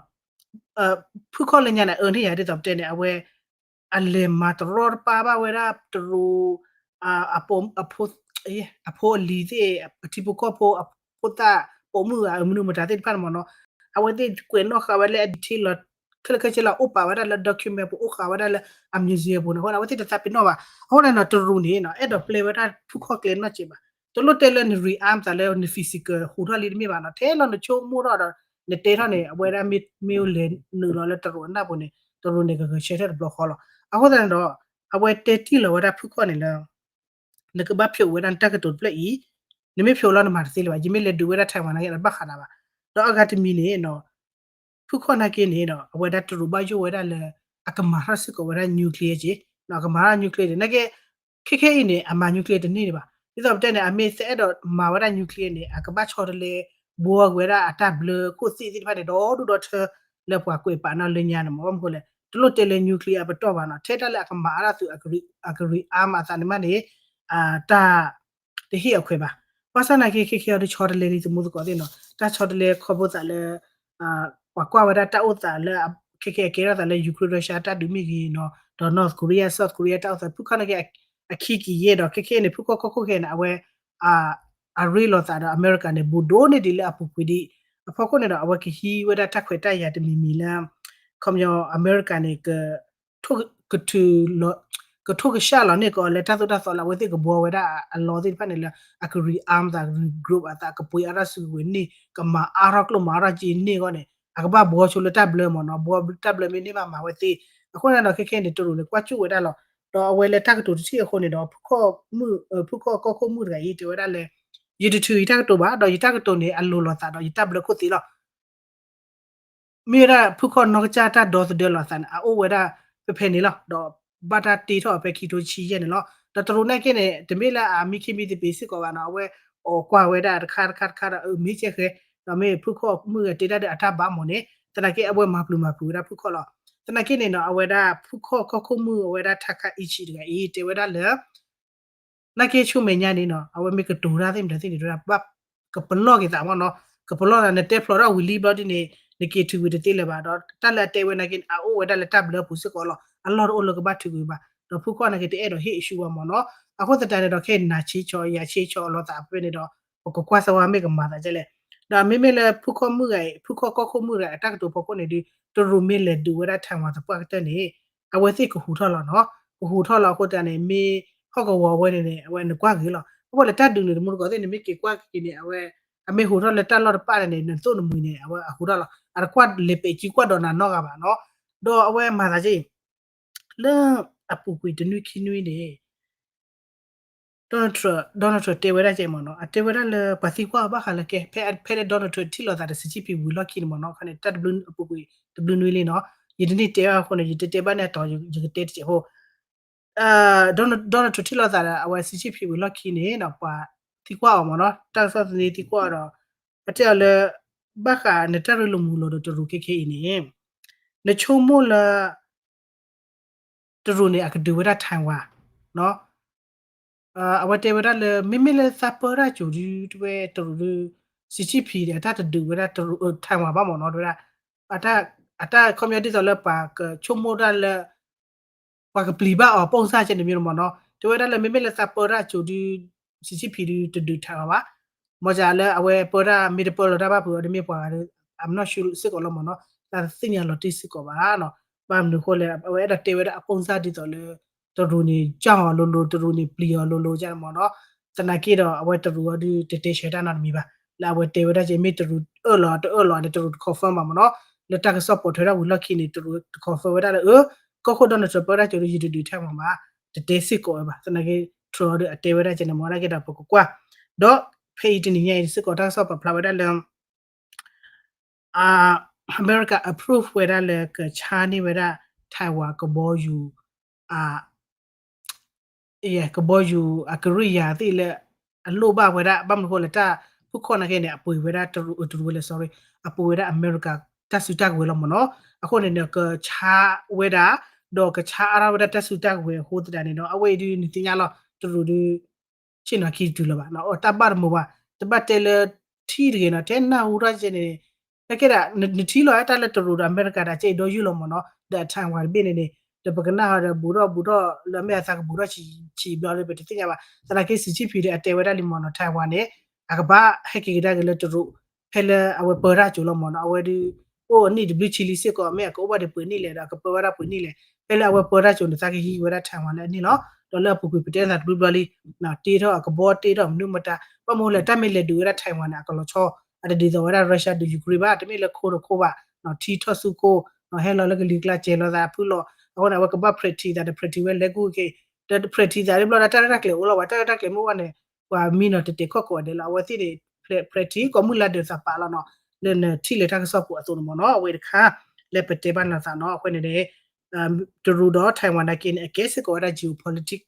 ဖုခီၣ်လၢညါန့ၣ် အၢန့ၢ်ယၤဒ်သိးပတဲန့ၣ် အဝဲ အလဲၤမၤတရီတပါဘၣ်ဝဲဒၣ်တရူး အ အဖိအလံၤသ့ၣ် အထံဖိကီၢ်ဖိ အဖိသၣ်ပိာ်မုၣ်ဧါ မနုၤမတၤသ့ၣ်တဖၣ်န့ၣ်မ့ၢ်နီၤ အဝဲသ့ၣ်ကွဲးနီၣ်ဃာ်ဝဲလၢအ detail လီၤ ခဲလၢာ်ခဲဆ့လီၤ အိၣ်ပာ်ဝဲဒၣ်လၢ document ပူၤ အိၣ်ဃာ်ဝဲဒၣ်လၢအ museum ပူၤန့ၣ် အဃိန့ၣ် အဝဲသ့ၣ်တသးပ့ၤနီၣ်ဘၣ်. အဃိန့ၣ်နီၤ တရူးန့ၣ်နီၤ အဲၣ်ဒိးပျဲဝဲဒၣ်ဖုခီၣ်ကျဲနီၢ်စဲးဘၣ်. တလိၣ်တဲလၢန rearm သးလၢန physical ဟူးထီၣ်လံတမ့ၢ်ဘၣ်နီၤ ထဲလီၤနဆိကမိၣ်ထီၣ်ဒီး နတဲထီၣ်န့ၣ် အဝဲဒၣ်မ့ၢ်အိၣ်လဲၤနုာ်လီၤလၢတရူးအနၢ်ပူၤန့ၣ် တရူးန့ၣ်ကဂဲၤဆၢထၢၣ်တဘျီဃီလီၤ. အဃိသတးန့ၣ်ဒီး အဝဲတဲတံၢ်လီၤဝဲဒၣ်ဖုခီၣ်န့ၣ်လၢ နကဘၣ်ဖျိးဝဲဒၣ်နတၢ်ကတိၤတဖျၢၣ်အံၤ နမ့ၢ်ဖျိးလီၤနမၤတသ့လၢၤဘၣ် ယမ့ၢ်လဲၤဒုးဝဲဒၣ် Taiwan နာ်က့ဒီးဘၣ်ဃးနၤဘၣ်. ဒီးအဂၤတမံၤန့ၣ်နီၤ ဖုခီၣ်နာ်က့န့ၣ်နီၤ အဝဲဒၣ်တရူးဘၣ်ယိၣ်ဝဲဒၣ်လၢ အကမၤထီၣ်စ့ၢ်ကီးဝဲဒၣ် nuclear က့ အကမၤထီၣ် nuclear န့ၣ် နာ်က့ ခဲခဲအံၤန့ၣ် အမၤ nuclear တန့ၢ်ဒံးဘၣ်. ဒ်သိးပတဲန့ၣ် အမ့ၢ်သအဲၣ်ဒိးမၤဝဲဒၣ် nuclear န့ၣ် အကဘၣ်ဆီတလဲ ဘှီကွံာ်ဝဲဒၣ်အတၢ်ဘျၢခိၣ်သ့ၣ်သ့ၣ်တဖၣ်န့ၣ် ဒီဒူၣ်ဒီထၢ လၢပှၤကွဲးပာ်နီၣ်လၢညါန့ၣ်မ့ၢ် ဘၣ်မနုၤဃိလဲၣ် တလိၣ်တဲလၢ nuclear အပတီၢ်ဘၣ်နီၤ ထဲတၢ်လၢအကမၤအါထီၣ်သုး အက rearm အသးန့ၣ်မးန့ၣ် တၢ် တဟ့ၣ်အခွဲးဘၣ်. ဘၣ်ဆၣ်နာ်က့ ခဲခဲအံၤဒီးဆီတလဲလံသမူသကိးသ့ၣ်နီၤ တၢ်ဆီတလဲခီဖျိသးလၢ ပှၤကွၢ်ဝဲဒၣ်တၢ်အိၣ်သးလၢ ခဲခဲအကဲထီၣ်သးလၢ Ukraine Russia တၢ်ဒုးမ့ၢ်ဂ့ၤနီၤ ဒီး North Korea South Korea တၢ်အိၣ်သး ဖုခီၣ်နာ်က့ အခံက့ၤယဲၢ်ဒီး ခဲခဲအံၤန့ၣ် ဖုခီၣ်ကီၢ်ခိၣ်ခဲအံၤန့ၣ် အဝဲ အရ့လိာ်သးဒီးအမဲရကၤန့ၣ် ဘူးဒိၣ်န့ၢ်ဒံးလၢအပူၤကွံာ်ဒံး အဖီခိၣ်န့ၣ်ဒီး အဝဲကဟံးဝဲဒၣ်တၢ်ခွဲးတၢ်ယာ်တမံၤမံၤလၢ ခီပညီအမဲရကၤန့ၣ် က ကထုးလီၤ ကထိၣ်ကဆှၣ်လီၤန့ၢ်ကီးလၢတၢ်သိၣ်တၢ်သီလၢအဝဲသ့ၣ်ကဘှီဝဲဒၣ်အလီၢ်သ့ၣ်တဖၣ်န့ၣ်လၢ အက rearm သး regroup အသး ကပှ့ၤအါထီၣ်စုကဝဲၤန့ၣ် ကမၤအါထီၣ်ကျိၣ်မၤအါထီၣ်က့ၤန့ၢ်အဂီၢ်န့ၣ် အကဘၣ်ဘှီဆိလၢတၢ်ဘျၢမ့ၢ်နီၤ ဘှီတၢ်ဘျၢမ့ၢ်န့ၢ်ဘၣ်မၤဝဲသ့ၣ် အဃိန့ၣ်ဒီးခဲခဲန့ၣ် တရူးန့ၣ် ကွၢ်ကၠူၣ်ဝဲဒၣ်လီၤ ဒီးအဝဲလၢတၢ်ကတိၤတထံၣ်အဃိန့ၣ်ဒီး ဖုခီၣ်မုၣ် ဖုခီၣ်ကီၢ်ခိၣ်မုၣ်တဂၤအံၤ တဲဝဲဒၣ်လၢ ယတထုးယတၢ်ကတိၤဘၣ် ဒီးယတၢ်ကတိၤန့ၣ် အလိၤလိာ်သးဒီးယတၢ်ဘျၢခိၣ်သ့လီၤ မ့ၢ်ဝဲဒၣ်ဖုခီၣ်နီၢ်ကစၢ်တၢ်ဒီသဒၢလိာ်သးန့ၣ် အအိၣ်ဝဲဒၣ်ဖဲဖဲန့ၣ်လီၤ. ဒီးဘၣ်တၢ်တ့ထီၣ်အီၤဖဲခံထိတဆံယဲၢ်န့ၣ်လီၤ. ဒီးတရူးနာ်က့န့ၣ် တမ့ၢ်လၢအမံခ့မံသပ့ၤစ့ၢ်ကီးဘၣ်နီၤ အဝဲအိၣ်ကွၢ်ဝဲဒၣ်တခါတခါတခါဒီး အမ့ၢ်ကဲဃဲ ဒီးမ့ၢ်ဖုခီၣ်မုၣ်ဂၤတဲတၢ်ဒီးအတၢ်ဘၣ်မ့ၢ်န့ၣ် သနာ်က့အဝဲမၤပျုၤမၤဖုးဝဲဒၣ်ဖုခီၣ်လီၤ. သနာ်က့န့ၣ်နီၤ အဝဲဒၣ်ဖုခီၣ်ကီၢ်ခိၣ်မုၣ်အဝဲဒၣ် Takaichi တဂၤအံၤ တဲဝဲဒၣ်လၢ နာ်က့ဆူမဲာ်ညါန့ၣ်နီၤ အဝဲမ့ၢ်ကတိၤတၢ်သ့ၣ်မတၤသ့ၣ်န့ၣ် ဘၣ်ကပလီၢ်က့ၤသးမ့ၢ်နီၤ ကပလီၢ်သး နတဲဖျိးထီၣ်ဝံၤလံဘျီဒ်န့ၣ် နက့ၤထုးဝံၤတသ့လၢၤဘၣ် ဒီးတၢ်လၢအတဲဝဲနာ်က့န့ၣ် အအိၣ်ဝဲဒၣ်လၢတၢ်ဘျၢပူၤစ့ၢ်ကီးလီၤ အလီၢ်တအိၣ်လၢကဘၣ်ထုးကွံာ်ဘၣ် ဒီးဖုခီၣ်နာ်က့တအဲၣ်ဒိးဟ့ၣ်အဆူဝဲမ့ၢ်နီၤ အဃိသတးန့ၣ်ဒီးခဲအံၤနၤဆ့ဆီ ယၤဆ့ဆီအလိာ်သးဖဲန့ၣ်ဒီး ပကကွၢ်သဝီမ့ၢ်ကမၤသးဒ်လဲၣ် ဒီးမ့မ့ၢ်လၢဖုခီၣ်မုၣ်ဂၤအံၤ ဖုခီၣ်ကီၢ်ခိၣ်မုၣ်တဂၤအတၢ်ကတိၤဖီခိၣ်န့ၣ်ဒီး တရူးမ့ၢ်လဲၤဒုးဝဲဒၣ် Taiwan သပှၢ်ကတၢၢ်န့ၣ် အဝဲသ့ၣ်ကဟူးထီၣ်လီၤနီၤ ကဟူးထီၣ်လီၤအဃိသတးန့ၣ် မ့ၢ်ဟီၣ်ကဝီၤဝဲန့ၣ်န့ၣ် အဝဲနကွၢ်ဂ့ၤလီၤ အဝဲလၢတၢ်ဒုးန့ၣ် တမူတကိးသ့ၣ်န့ၣ် မ့ၢ်က့ၤကွၢ်က့ၤန့ၣ် အဝဲ အမ့ၢ်ဟူးထီၣ်လၢတၢ်လီၢ်တပၣ်န့ၣ် နသိၣ်နမှံၤန့ၣ် အဝဲအဟူးထီၣ်လီၤ အတကွၢ်လဲၤပဲာ်ကံကွၢ်ဒီးနၤနီတဂၤဘၣ်နီၤ ဒီးအဝဲမၤသးက့ လၢအပူၤကွံာ်တနွံခံနွံန့ၣ် Donald Trump, Donald Trump တဲဝဲဒၣ်ကဲမ့ၢ်နီၤ အတဲဝဲဒၣ်လၢပှၤသံကွၢ်အီၤဘၣ်ဃးလၢကဲ ဖဲ ဖဲလၢ Donald Trump ထံၣ်လိာ်သးဒီး Xi Jinping ဝံၤလီၢ်ခံန့ၣ်မ့ၢ်နီၤ ခါန့ၣ် တၢ်တဘျုးအပူၤကွံာ် တဘျုးနွံလံနီၤ ယတန့ၢ်တဲဘၣ်အဃိန့ၣ် ယတတဲဘၣ်န့ၣ်အတီၤ ယကတဲတစဲးဖိ Donald, Donald Trump ထံၣ်လိာ်သးဒီး အဝဲ Xi Jinping ဝံၤလီၢ်ခံန့ၣ်နီၤ ပှၤသံကွၢ်အီၤမ့ၢ်နီၤ တၢ်ကစီၣ်သန့သံကွၢ်အီၤဒီး အတဲအီၤလၢ ဘၣ်ဃးနတၢ်ရ့လိာ်မုာ်လိာ်ဒီးတရူးခဲခဲအံၤန့ၣ် နဆိကမိၣ်လၢ တရူးန့ၣ် အကဒုးဝဲဒၣ် Taiwan နီၤ အဝဲတဲဝဲဒၣ်လၢ မ့မ့ၢ်လၢသးပၢတၢ်စူၤဒုး တဝဲတရူးဒုး Xi Jinping န့ၣ် အတၢ်တဒုးဝဲဒၣ် Taiwan ဘၣ်မ့ၢ်နီၤ တဲဝဲဒၣ် အတၢ်ခီပညီဒ်သိးလၢပှၤကဆိကမိၣ်တၢ်လၢ ပှၤကပျံၤဘၣ်အီၤ ပုံစံ ကဲန့ၣ်မ့ၢ်နီၤမ့ၢ်နီၤ တဲဝဲဒၣ်လၢမ့မ့ၢ်လၢသးပၢတၢ်ကၠိၤဒုး Xi Jinping ဒုးတဒုး Taiwan ဘၣ် မ့ၢ်စ့ၢ်လၢအဝဲပၢတၢ်မ့ၢ်တပၢလီၤတၢ်ဘၣ်ဖုးအီၤ တမ့ၢ်ပှၤဂၤဒီး I'm not sure စ့ၢ်ကီးလီၤမ့ၢ်နီၤ တၢ်သ့ၣ်ညါလီၤတံၢ်စ့ၢ်ကီးဘၣ်နီၤ ဘၣ်မနုၤအဃိလဲၣ် အဝဲအဲၣ်ဒိးတဲဝဲဒၣ်အ ပုံစံ ဒ်သိးလၢ တရူးန့ၣ် ကၢ်အီၤလိၤလိၤ တရူးန့ၣ် ပျံၤအီၤလိၤလိၤ ကဲန့ၣ်မ့ၢ်နီၤ သနာ်က့ဒီး အဝဲတရူးအီၤဒုး တတဲဆၢတၢ်နီတမံၤဘၣ် လၢအဝဲတဲဝဲဒၣ်ကဲ မ့ၢ်တရူးအၢၣ်လီၤတအၢၣ်လီၤန့ၣ် တရူးတ confirm ဘၣ်မ့ၢ်နီၤ လၢတၢ်ကစီၣ်ပိာ်ထွဲဒၣ်ဝံၤလီၢ်ခံန့ၣ် တရူးတ confirm ဝဲဒၣ်လၢ အၢ ကီၢ်ခိၣ် Donald Trump ပၢတၢ်ကၠိၤဒုး ယတဒုး Taiwan ဘၣ် တတဲစ့ၢ်ကီးဝဲဘၣ် သနာ်က့ Trump အီၤဒုး အတဲဝဲဒၣ်ကဲန့ၣ်မ့ၢ်နီၤ ကဲဒီးပကကွၢ် ဒီးဖဲအံၤတနံၤညါအံၤစ့ၢ်ကီး တၢ်ကစီၣ်ပာ်ဖျါဝဲဒၣ်လၢ အ အမဲရကၤ approve ဝဲဒၣ်လၢကဆါန့ၢ်ဝဲဒၣ် Taiwan ကဘီယူၤ အ ကဘီယူၤအကရံၣ်ယၤသ့ၣ်လၢ အလိၣ်ဘၣ်ဝဲဒၣ် ဘၣ်မနုၤအဃိလဲၣ် တၢ်ဖုၣ်ခီၣ်နာ်က့န့ၣ် အပှ့ၤဝဲဒၣ်တရူး တရူးဝဲလဲၣ် sorry အပှ့ၤဝဲဒၣ်အမဲရကၤ တၢ်စုတၢ်ကဝဲၤလီၤမ့ၢ်နီၤ အဃိန့ၣ်န့ၣ် ကဆါဝဲဒၣ် ဒီးကဆါအါထီၣ်ဝဲဒၣ်တၢ်စုတၢ်ကဝဲၤအဃိသတးန့ၣ်ဒီး အဝဲအံၤဒုးနသ့ၣ်ညါလီၤ တရူးဒုး ဆ့ၣ်နီၤခံတတုၤလၢၤဘၣ် တၢ်ဘၣ်တမုာ်ဘၣ် တဘၣ်တဲလၢထံတဂ့ၤနီၤ ထဲနၢ်ဟူထီၣ်ကဲန့ၣ် နကဲဒၣ် နထံၣ်လီၤတၢ်လၢတရူးဒီးအမဲရကၤဒီး ကဲအံၤဒီးယုၢ်လီၤမ့ၢ်နီၤ ဒီးအ Taiwan တဘ့ၣ်န့ၣ်န့ၣ် ဒီးပကနၣ်ဟီဒီးဘူးထီၣ်ဘူးထီၣ်လၢအမဲာ်အသးကဘူးထီၣ်ဆံးဆံးဘျီဒီး ပတသ့ၣ်ညါဘၣ် သနာ်က့ Xi Jinping ဒီးအတဲဝဲဒၣ်လံမ့ၢ်နီၤ Taiwan န့ၣ် အကဘၣ်ဟဲက့ၤကဒါက့ၤလၢတရူး ဖဲလၢအဝဲပၢတၢ်ကၠိၤလီၤမ့ၢ်နီၤ အဝဲဒုး အိၣ်အနံၣ်တဘျုးဆံလံစ့ၢ်ကီး မ့ၢ်အကအိၣ်ဘၣ်ဒံးပှဲၤနံၣ်လဲၣ်ဒီး အကပၢဝဲဒၣ်ပှဲၤနံၣ်လဲၣ် ဖဲလၢအဝဲပၢတၢ်ကၠိၤန့ၣ် သးကဟံးဝဲဒၣ် Taiwan လၢအန့ၣ်လီၤ ဒီးလၢအပူၤကွံာ်ပတဲသးတဘျုးဘျီလံ တ့ထီၣ်အကဘီတ့ထီၣ်မနုၤမတၤ ဘၣ်မနုၤလဲၣ် တၢ်မ့ၢ်လဲၤဒုးဝဲဒၣ် Taiwan န့ၣ် အကလီၤဆီ အတဒ်သိးဝဲဒၣ် Russia ဒုး Ukraine ဘၣ် တမ့ၢ်လၢခိဒီးခိဘၣ် ထံထီၣ်ဆူခိ ဟဲလီၤလၢကလံၤကျါ စဲၤလီၤသးဖုလီၤ အဃိန့ၣ် အဝဲကဘၣ် practice သးဒီး practice ဝဲလဲၤကူက့ၤ ဒီး practice သးဒ်ဘျီဒီး တၢ်ရဲၣ်တၢ်ကျဲၤအိၣ်လီၤဝဲ တၢ်ရဲၣ်တၢ်ကျဲၤမ့ၢ်အိၣ်ဘၣ်န့ၣ် ပှၤမံနီၤတတဲာ်ခီၣ်ကိးဂၤဒဲးလီၤ အဝဲသ့ၣ်န့ၣ် practice ကိးမုၢ်လါဒုးသးပာ်လီၤနီၤ လၢနထံၣ်လၢတၢ်ကစီၣ်ပူၤအသိးန့ၣ်မ့ၢ်နီၤ အဝဲတခါ လၢပတဲဘၣ်နသးနီၤ အဃိန့ၣ်န့ၣ် တရူးဒီး Taiwan နာ်က့န့ၣ် အကဲစ့ၢ်ကီးဝဲဒၣ် geopolitics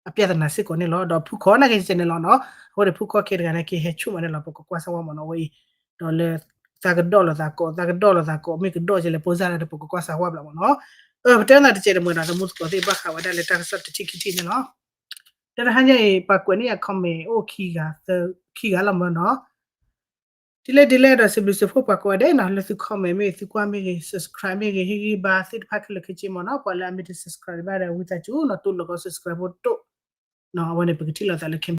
အပြဿနာစ့ၢ်ကီးန့ၣ်လီၤ ဒီးဖုခီနာ်က့န့ၣ်လီၤနီၤ အဃိန့ၣ် ဖုခီခဲတဂၤနာ်က့ဟဲဆိကမိၣ်န့ၣ်လီၤ ပကကွၢ်စၢ်ဝဲမ့ၢ်နီၤ အဝဲအံၤ ဒီးလၢ သးကဒီၣ်လိာ်သးကိး သးကဒီၣ်လိာ်သးကိး မ့ၢ်ကဒီၣ်ကလဲၣ် ပိစၢ်လၢတပကကွၢ်စၢ်ဝဲဘၣ်မ့ၢ်နီၤ ပတဲနၤတစဲးတမှဲၤနီၤ သမူသကိးသ့ၣ်ဘၣ်ဃးဝဲဒၣ်လၢတၢ်ကစီၣ်တထံၣ်ခံထံၣ်န့ၣ်လီၤ တၢ်တဟါညါအံၤ ပှၤကွဲးန့ၢ်ယၤ comment အိၣ်ခံဂၤလီၤမ့ၢ်နီၤ ဒ်လဲၣ်ဒ်လဲၣ်ဒီး စံးဘျုးစံးဖှိၣ်ပှၤကိးဂၤဒဲးနီၤ လၢသု comment မ့ၢ်ဂ့ၤ သုကွၢ်မ့ၢ်ဂ့ၤ subscribe မ့ၢ်ဂ့ၤ ဟ့ၣ်ဂံၢ်ဘါသ့ၣ်တဖၣ်ခဲလၢာ်ခဲဆ့မ့ၢ်နီၤ ပှၤလၢအမ့ၢ်တ subscribe ဘၣ်ဒီး ဝံသးစူၤနီၤ တိၢ်လိာ်ကီး subscribe ဖိတိၢ် အဝဲန့ၣ် ပကထံၣ်လိာ်သးလၢ